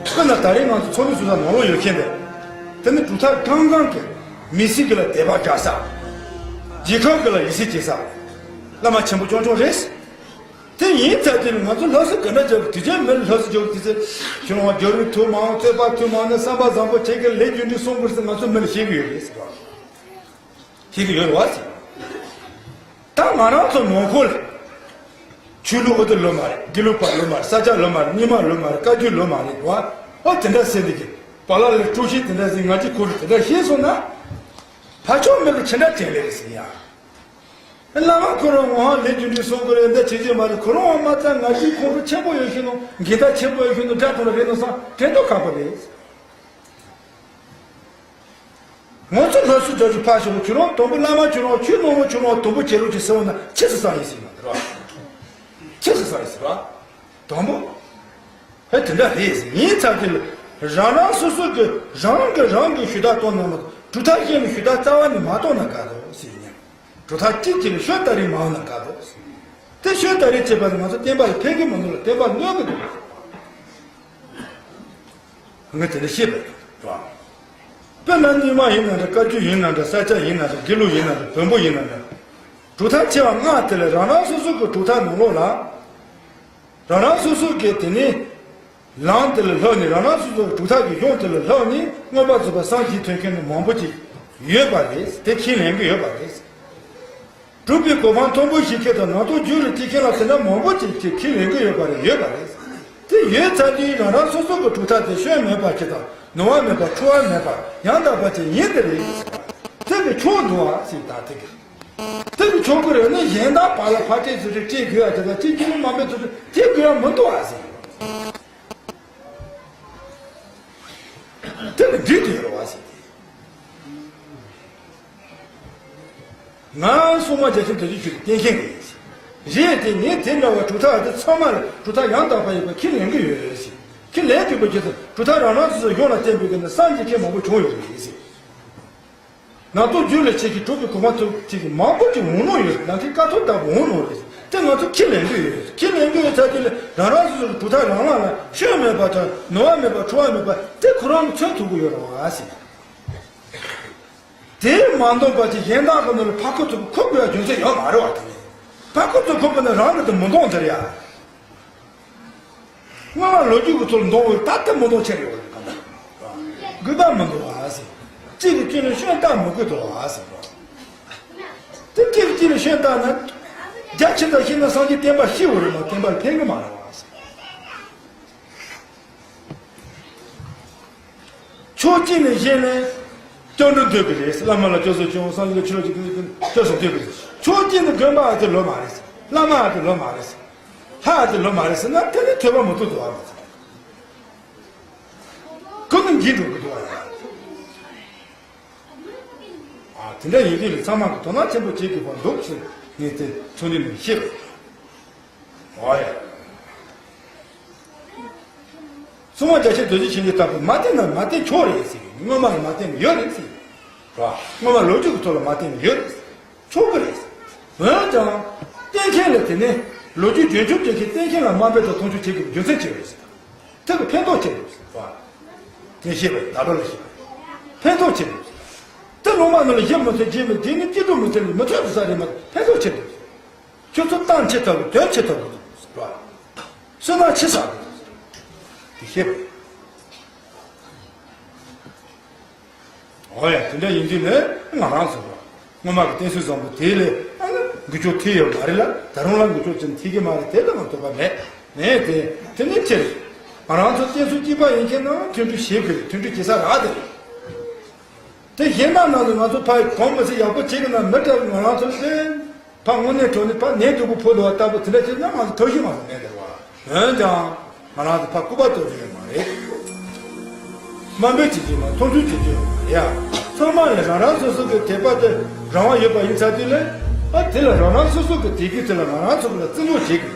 དཔེར་ན་ད་རེས་ང་ཚོ་ཚོགས་འདུ་ཚོགས་ས་ནང་ལོགས་ཡོད་མཁན་དེ། དེ་ནི་གྲུབ་མཐའ་གང་གང་གི་མི་སེར་གི་ལ་དད་པ་རྒྱག་ས། རྒྱལ་ཁབ་གི་ལ་ཡིད་ཆེས་བྱེད་ས། བླ་མ་ཆེན་པོ་རྐྱང་རྐྱང་རེད། དེ་ཡིན་ཚར་དུས་ང་ཚོ་ལྷ་ས་ག་འདྲ་བྱས་པ་དེ་ཅན་མི་ལ་ལྷ་ས་འཇོག་དུས་ཚེ་ཁྱོད་རང་རྒྱལ་བའི་ཐུགས་མང་རྩོད་པ་ཐུགས་མང་ནས་བསམ་པ་བཟང་པོ་བྱེད་ཀྱི་ལས་རྒྱུ་འབྲས་སོང་དགོས་ཟེར་ང་ཚོ་མི་ལ་ཤེས་ཀྱི་ཡོད་རེད་ཟེར་བ། ཤེས་ཀྱི་ཡོད་རེད་བ་ཟེར། ད་ང་རང་ཚོ་ནང་ཁུལ་ལ་ཆོས་ལུགས་ཨོ་ཏི་ལོ་མ་རེད། དགེ་ལུགས་པ་ལོ་མ་རེད། ས་སྐྱ་ལོ་མ་རེད། རྙིང་མ་ལོ་མ་རེད། བཀའ་བརྒྱུད་ལོ་མ་རེད་བ། ཨོ་དེ་འདྲ་ཟེར་འདི་གི་བ་ལ་ལ་སྤྲོ་ཤེས་དེ་འདྲ་ཟེར་ང་ཅི་ཁོ་རེ་དེ་འདྲ་ཤེས་སོང་ན། ཕ་ཆོག་མི་གི་ཆེ་འདྲ་དྲན་ལེ་རེད་ཟེར་ཡ། བླ་མ་ཁོ་རང་ངོ་ཧང་ལས་རྒྱུ་འབྲས་སོང་གི་རེད། འདི་བྱེད་ཀྱི་མ་རེད། ཁོ་རང་མ་ཚད་ང་ཅི་ཁོང་ཁྲོ་ཆེན་པོ་ཡོད་ཤི་ནོ། འགལ་ཟླ་ཆེན་པོ་ཡོད་ཤི་ནོ། དགྲ་དང་རེད་ནོ་སང་དྲན་ཐོག་ཁག་པོ་རེད། ང་ཚོ་ལྷ་སུ་རྒྱ་ཆུ་ཕ་ཞོག་ཁྱོད་རང་དང་པོ་བླ་མ་ཁྱོད་རང་ཆོས་ནོར་བུ་ཁྱོད་རང་དང་པོ་བྱེད་རོགས་ཀྱི་ཟེར་བ་ན་ཆི་ཟེར་ས་ཡིན་ཟེར་ཡོང་དེ་ར། ཆི་ཟེར་ས་ཡིན་ཟེར་ར། དང་པོ། ཧེ་དེ་འདྲ་རེད་ཟེར་ཡིན་ཚར་དུས་ལ་རང་རང་སོ་སོ་གི་རང་གི་རང་གི་ཞུ་དག་གཏོང་ན་མ་གཏོགས་གྲུབ་མཐའ་གཞན་ལ་ཞུ་དག་རྩ་བ་ནས་མ་གཏོང་ན་དགའ་འདུག་ཟེར་ཡིན། གྲུབ་མཐའ་གཅིག་གཅིག་ལ་ཤོད་ལྟ་རིགས་མང་ན་དགའ་འདུག་ཟེར། དེ་ཤོད་ལྟ་རིགས་བྱེད་པ་ལ་ང་ཚོ་བསྟན་པ་ལ་ཕན་གི་མི་འདུག་ལ་བསྟན་པ་གནོད་གི་འདུག་ངས་དེ་འདྲ་བཤད་པ་རེད། དཔེར་ན་རྙིང་མ་ཡིན་ན་འདྲ། བཀའ་བརྒྱུད་ཡིན་ན་འདྲ། ས་སྐྱ་ཡིན་ན་འདྲ། དགེ་ལུགས་ཡིན་ན་འདྲ། བོན་པོ་ཡིན་ན་འདྲ། གྲུབ་མཐའ་ཆེ་བ་ལྔ་དེ་ལ་རང་རང་སོ་སོ་གི་གྲུབ་མཐའ་ནང་ལོགས་ལ། རང་རང་སོ་སོ་གི་དེ་ནི་ལམ་དེ་ལ་ལྷོད་ནས་རང་རང་སོ་སོ་གི་གྲུབ་མཐའ་གི་གཞུང་དེ་ལ་ལྷོད་ནས་མངོན་པར་རྫོགས་པ་སངས་རྒྱས་ཐོན་མཁན་ནི་མང་པོ་ཅིག་ཡོད་པ་རེད། དེ་ཁས་ལེན་གི་ཡོད་པ་རེད། གྲུབ་པའི་གོ་འཕང་མཐོན་པོ་ཞིག་ཁྱེར་དང་ནང་དོན་རྒྱུད་ལ་སྐྱེ་མཁན་ལ་དེ་འདྲ་མང་པོ་ཅིག་གིས་ཁས་ལེན་གི་ཡོད་པ་རེད། ཡོད་པ་རེད། དེ་ཡོད་ཚར་དུས་རང་རང་སོ་སོ་གི་གྲུབ་མཐའ་དེ་སྐྱོན་མེད་པ་ཅིག་དང་ནོར་བ་མེད་པ་འཁྲུལ་བ་མེད་པ་ཡང་དག་པ་ཅིག་ཡིན་དེ་རེད། དེ་གི་ཆོག་འདུག་བ་ཟེར། ད་དེ་གི་དེ་གི་ཆོག་གི་རེད་ན་གཞན་དག་བར་ལ་ཕར་སྤྲད་ཚུལ་རེ་སྤྲད་དགོས་ཡ་དེ་དང་གཅིག་གི་མ་མེད་ཚུལ་རེ་སྤྲད་དགོས་ཡ་མི་འདུག་བ་ཟེར། དེ་ལ་འགྲིག་དུ་ཡོད་རེད་བ་ཟེར་ཏེ། ང་སྲུང་མ་རྒྱལ་ཆེན་རྡོ་རྗེ་ཁྱོད་ཀྱི་བསྟེན་མཁན་རེད་ཟེར། རེད་དེ་ངས་དེ་འདྲ་བ་གྲུབ་མཐའ་དེ་ཚང་མ་ལ་གྲུབ་མཐའ་ཡང་དག་པ་ཡིན་པ་ཁས་ལེན་གྱི་ཡོད་རེད་ཟེར། ཁས་ལེན་དགོས་པ་ཁྱེད་ཚོ་གྲུབ་མཐའ་རང་རང་སོ་སོའི་གཞུང་ལ་བརྟེན་པའི་གི་ནི་སངས་རྒྱས་མཁན་མང་པོ་བྱུང་ཡོད་རེད་ཟེར། ནང་དོན་རྒྱུད་ལ་ཆེ་གི་གྲུབ་པའི་གོ་འཕང་ཐོབ་ཅིག་གི་མང་པོ་ཅིག་འོང་ནོ་ཡོད་རེད། ནང་གི་དཀའ་ཐུབ་ལྟ་བུ་འོང་ནོ་རེད། དེ་ང་ཚོ་ཁས་ལེན་གྱི་ཡོད་རེད། ཁས་ལེན་གྱི་ཡོད་ཚར་དུས་ལ་རང་རང་སོ་སོ་གི་གྲུབ་མཐའ་རང་རང་ལ་སྐྱོན་མེད་པ་དང་ནོར་བ་མེད་པ་འཁྲུལ་བ་མེད་པ་དེ་ཁོ་རང་གི་མཚོན་ཐུབ་ཀྱི་ཡོད་རེད་བ་ཟེར། དེ་མ་འདོན་པ་ཅིག་གཞན་དག་གི་ནང་ལ་ཕར་ཁུ་ཐུབ་ཁུར་དགོས་ཡ་རྒྱུ་མཚན་ཡོད་མ་རེད་བ། དེ་ནི་ཕར་ཁུ་ཐུབ་ཁུར་དགོས་ན་རང་གི་དེ་མི་འདོན་དེ་རེད་ཡ། སྔོན་མ་ལོ་རྒྱུས་ཀྱི་ཐོག་ལ་འདོན་འོས། ད་ལྟ་མི་འདོན་ཆེ་རེད་བ། གང་ལྟར་དགོས་པ་མི་འདུག་བ་ཟེར། གཅིག་གི་རྐྱེན་ལ་སྐྱོན་བཏགས་མི་དགོས་འདུག་བ་ཟེར་བ། དེ་གཅིག་གི་རྐྱེན་ལ་སྐྱོན་བཏགས་ན་རྒྱ་ཆེ་ཙམ་ཤེས་ན་སངས་རྒྱས་བསྟན་པ་ཤི་འོ་རེད་མ། བསྟན་པ་ལ་ཕན་གི་མ་རེད་བ་ཟེར། ཕྱོགས་གཅིག་ནས་བཤད་ན་སྐྱབས་འགྲོ་འདོད་ཀྱི་རེད། བླ་མ་ལ་སྐྱབས་སུ་སོང་། སངས་རྒྱས་ལ་ཆོས་ལ་སྐྱབས་སུ་འདོད་ཀྱི་རེད། ཕྱོགས་གཅིག་ནས་དགོན་པ་ཨ་དེ་ལོ་མ་རེད། བླ་མ་ཨ་དེ་ལོ་མ་རེད། ལྷ་ཨ་དེ་ལོ་མ་རེད་ཟེར་ན་དེ་ནི་ཐོས་པ་མི་ཐོབ་འདུག་བ་མ་ཚད། ཀུན་ནས་འགྱིང་འགྲོ་གི་འདུག་བ་ཡ། ཨ་དེ་འདྲ་ཡིན་དུས་ལ་ཚང་མ་གི་དོ་སྣང་ཆེན་པོ་བྱེད་དགོས་པ་འདུག་ཟེར་ངས་དེ་ཚོགས་འདུ་ནང་བཤད་པ་ཡིན། འོ་ཡ། སྲུང་མ་རྒྱ་ཆེན་རྡོ་རྗེ་འཆང་གིས་བཏབ་པའི་མ་བསྟེན་ན་མ་བསྟེན་ཆོག་རེད་ཟེར་གི། སྔོན་མ་ལ་མ་བསྟེན་ནས་ཡོད་རེད་ཟེར་གི། རེད་བ། སྔོན་མ་ལོ་རྒྱུས་ཀྱི་ཐོག་ལ་མ་བསྟེན་ནས་ཡོད་རེད་ཟེར། ཆོག་གི་རེད་ཟེར། འོན་ཀྱང་བསྟེན་མཁན་ལ་དེ་ནས་ལོ་རྒྱུས་རྒྱུན་འཁྱོངས་བྱེད་མཁན་བསྟེན་མཁན་ལ་དམའ་འབེབས་དང་མཐོང་ཆུང་བྱེད་དགོས་པའི་རྒྱུ་མཚན་ཅི་རེད་ཟེར། དེ་གི་ཕན་ཐོགས་ཅི་རེད་ཟེར་བ། དེ་བཤད་པ་ཡིན། ད་ལོ་ལ་བཤད་པ་ཡིན། ཕན་ཐོགས་ཅི་རེད་ཟེར། དེ་ལུང་པ་ནང་ལ་ཞི་མི་ཐེ་རྗེ་མི་རྗེ་ནི་སྐྱིད་སྡུག་མི་ཐེ་ནི་མི་ཐོས་རུ་ས་རེད་མ། ཕན་ཐོགས་ཅི་རེད་ཟེར། ཁྱོད་ཚོ་ཏང་ཆེ་ཐོབ་གི། དོན་ཆེ་ཐོབ་གི་འདུག་ཟེར་བ། བསོད་ནམས་ཆེ་བསགས་གི་འདུག་ཟེར། དེ་ཤེས་པ་ཡིན། འོ་ཡ། དེ་འདྲ་ཡིན་དུས་ནི་ང་རང་ཚོ་སྔོན་མ་གི་བསྟེན་གསོལ་བཟང་པོ་དེ་ལས་ཨ་ནི་ འགུལ་སྐྱོད་ཐེབས་ཡོད་མ་རེད་ལ། ད་རུང་ལ་འགུལ་སྐྱོད་ཅན་ཐེབས་ཀྱི་མ་རེད། དེ་ལ་ང་དོགས་པ་མེད། མེད་དེ། དེ་ནི་ཕྱིར། ང་རང་ཚོ་བསྟན་སྲུང་གཅིག་པ་ཡིན་མཁན་ན་མཐུན་སྒྲིལ་བྱེད་དགོས་རེད། མཐུན་སྒྲིལ་བྱེད་ས་རག་དེ་རེད། དེ་གཞན་དག་ནང་དུ་ང་ཚོ་ཕ་གོང་མི་སེར་ཡག་པོ་བྱེད་ཀྱི་ན་མི་འདྲ་བའི་ང་རང་ཚོ་ལ་དེ། ཕ་དངོས་གནས་དྲང་གནས་ཕ་ནད་དུག་པོ་ཕོག་འདུག་པ་ལྟ་བུ་དེ་འདྲ་བྱས་ན་ང་ཚོ་ཐབས་ཤེས་མ་བཟོ་མེད་ཟེར་བ། འོན་ཀྱང་ང་རང་ཚོ་ཕ་སྐུ་པར་གཏོར་རྒྱུ་ཡོད་མ་རེད། དམའ་འབེབས་བྱེད་རྒྱུ་ཡོད་མ་རེད། མཐོང་ཆུང་བྱེད་རྒྱུ་ཡོད་མ་རེད་ཡ། ཚང་མ་ལ་རང་རང་སོ་སོ་གི་དད་པ་དེ་རང་དབང་ཡོད་པ་ཡིན་ཚར་དུས་ལ། ཨ་དེ་ལ་རང་རང་སོ་སོ་གི་དད་གུས་དེ་ལ་ང་རང་ཚོ་ལ་བརྩི་འཇོག་བྱེད་དགོས།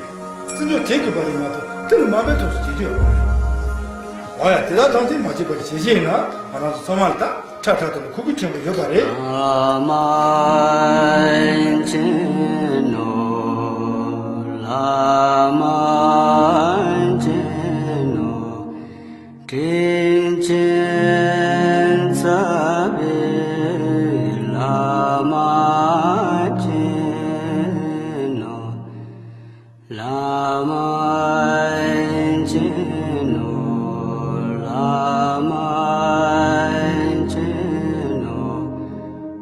བརྩི་འཇོག་བྱེད་དགོས་པ་རེད་མ་གཏོགས་དེ་ལ་དམའ་འབེབས་ཐོག་སུ་བྱེད་རྒྱུ་ཡོད་མ་རེད། འོ་ཡ། དེ་དག་ཐམས་ཅད་མ་བྱེད་པར་བྱེད་ཤེས་ཡིན་ན་ང་རང་ཚོ་ཚང་མ་ལ་ད། ཁྲ་ཁྲ་དང་ཁུ་ཁུ་ཆེན་པོ་ཡོད་པ་རེད། བླ་མ་མཁྱེན་ནོ། བླ་མ་མཁྱེན་ནོ། དྲིན་ཅན་རྩ་བའི་བླ་མ་མཁྱེན་ནོ། བླ་མ་མཁྱེན་ནོ། བླ་མ་མཁྱེན་ནོ།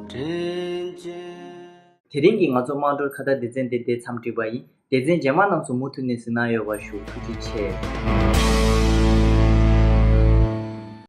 དྲིན་ཅན། དེ་རིང་གི་ང་ཚོ་དམངས་ཁྲོད་ཁ་བརྡ་སྡེ་ཚན་འདི་འདིར་མཚམས་བསྒྲིགས་པ་ཡིན། སྡེ་ཚན་རྗེས་མ་རྣམས་ཚོ་མུ་མཐུད་ནས་གཟིགས་གནང་ཡོད་པ་ཞུ། ཐུགས་རྗེ་ཆེ།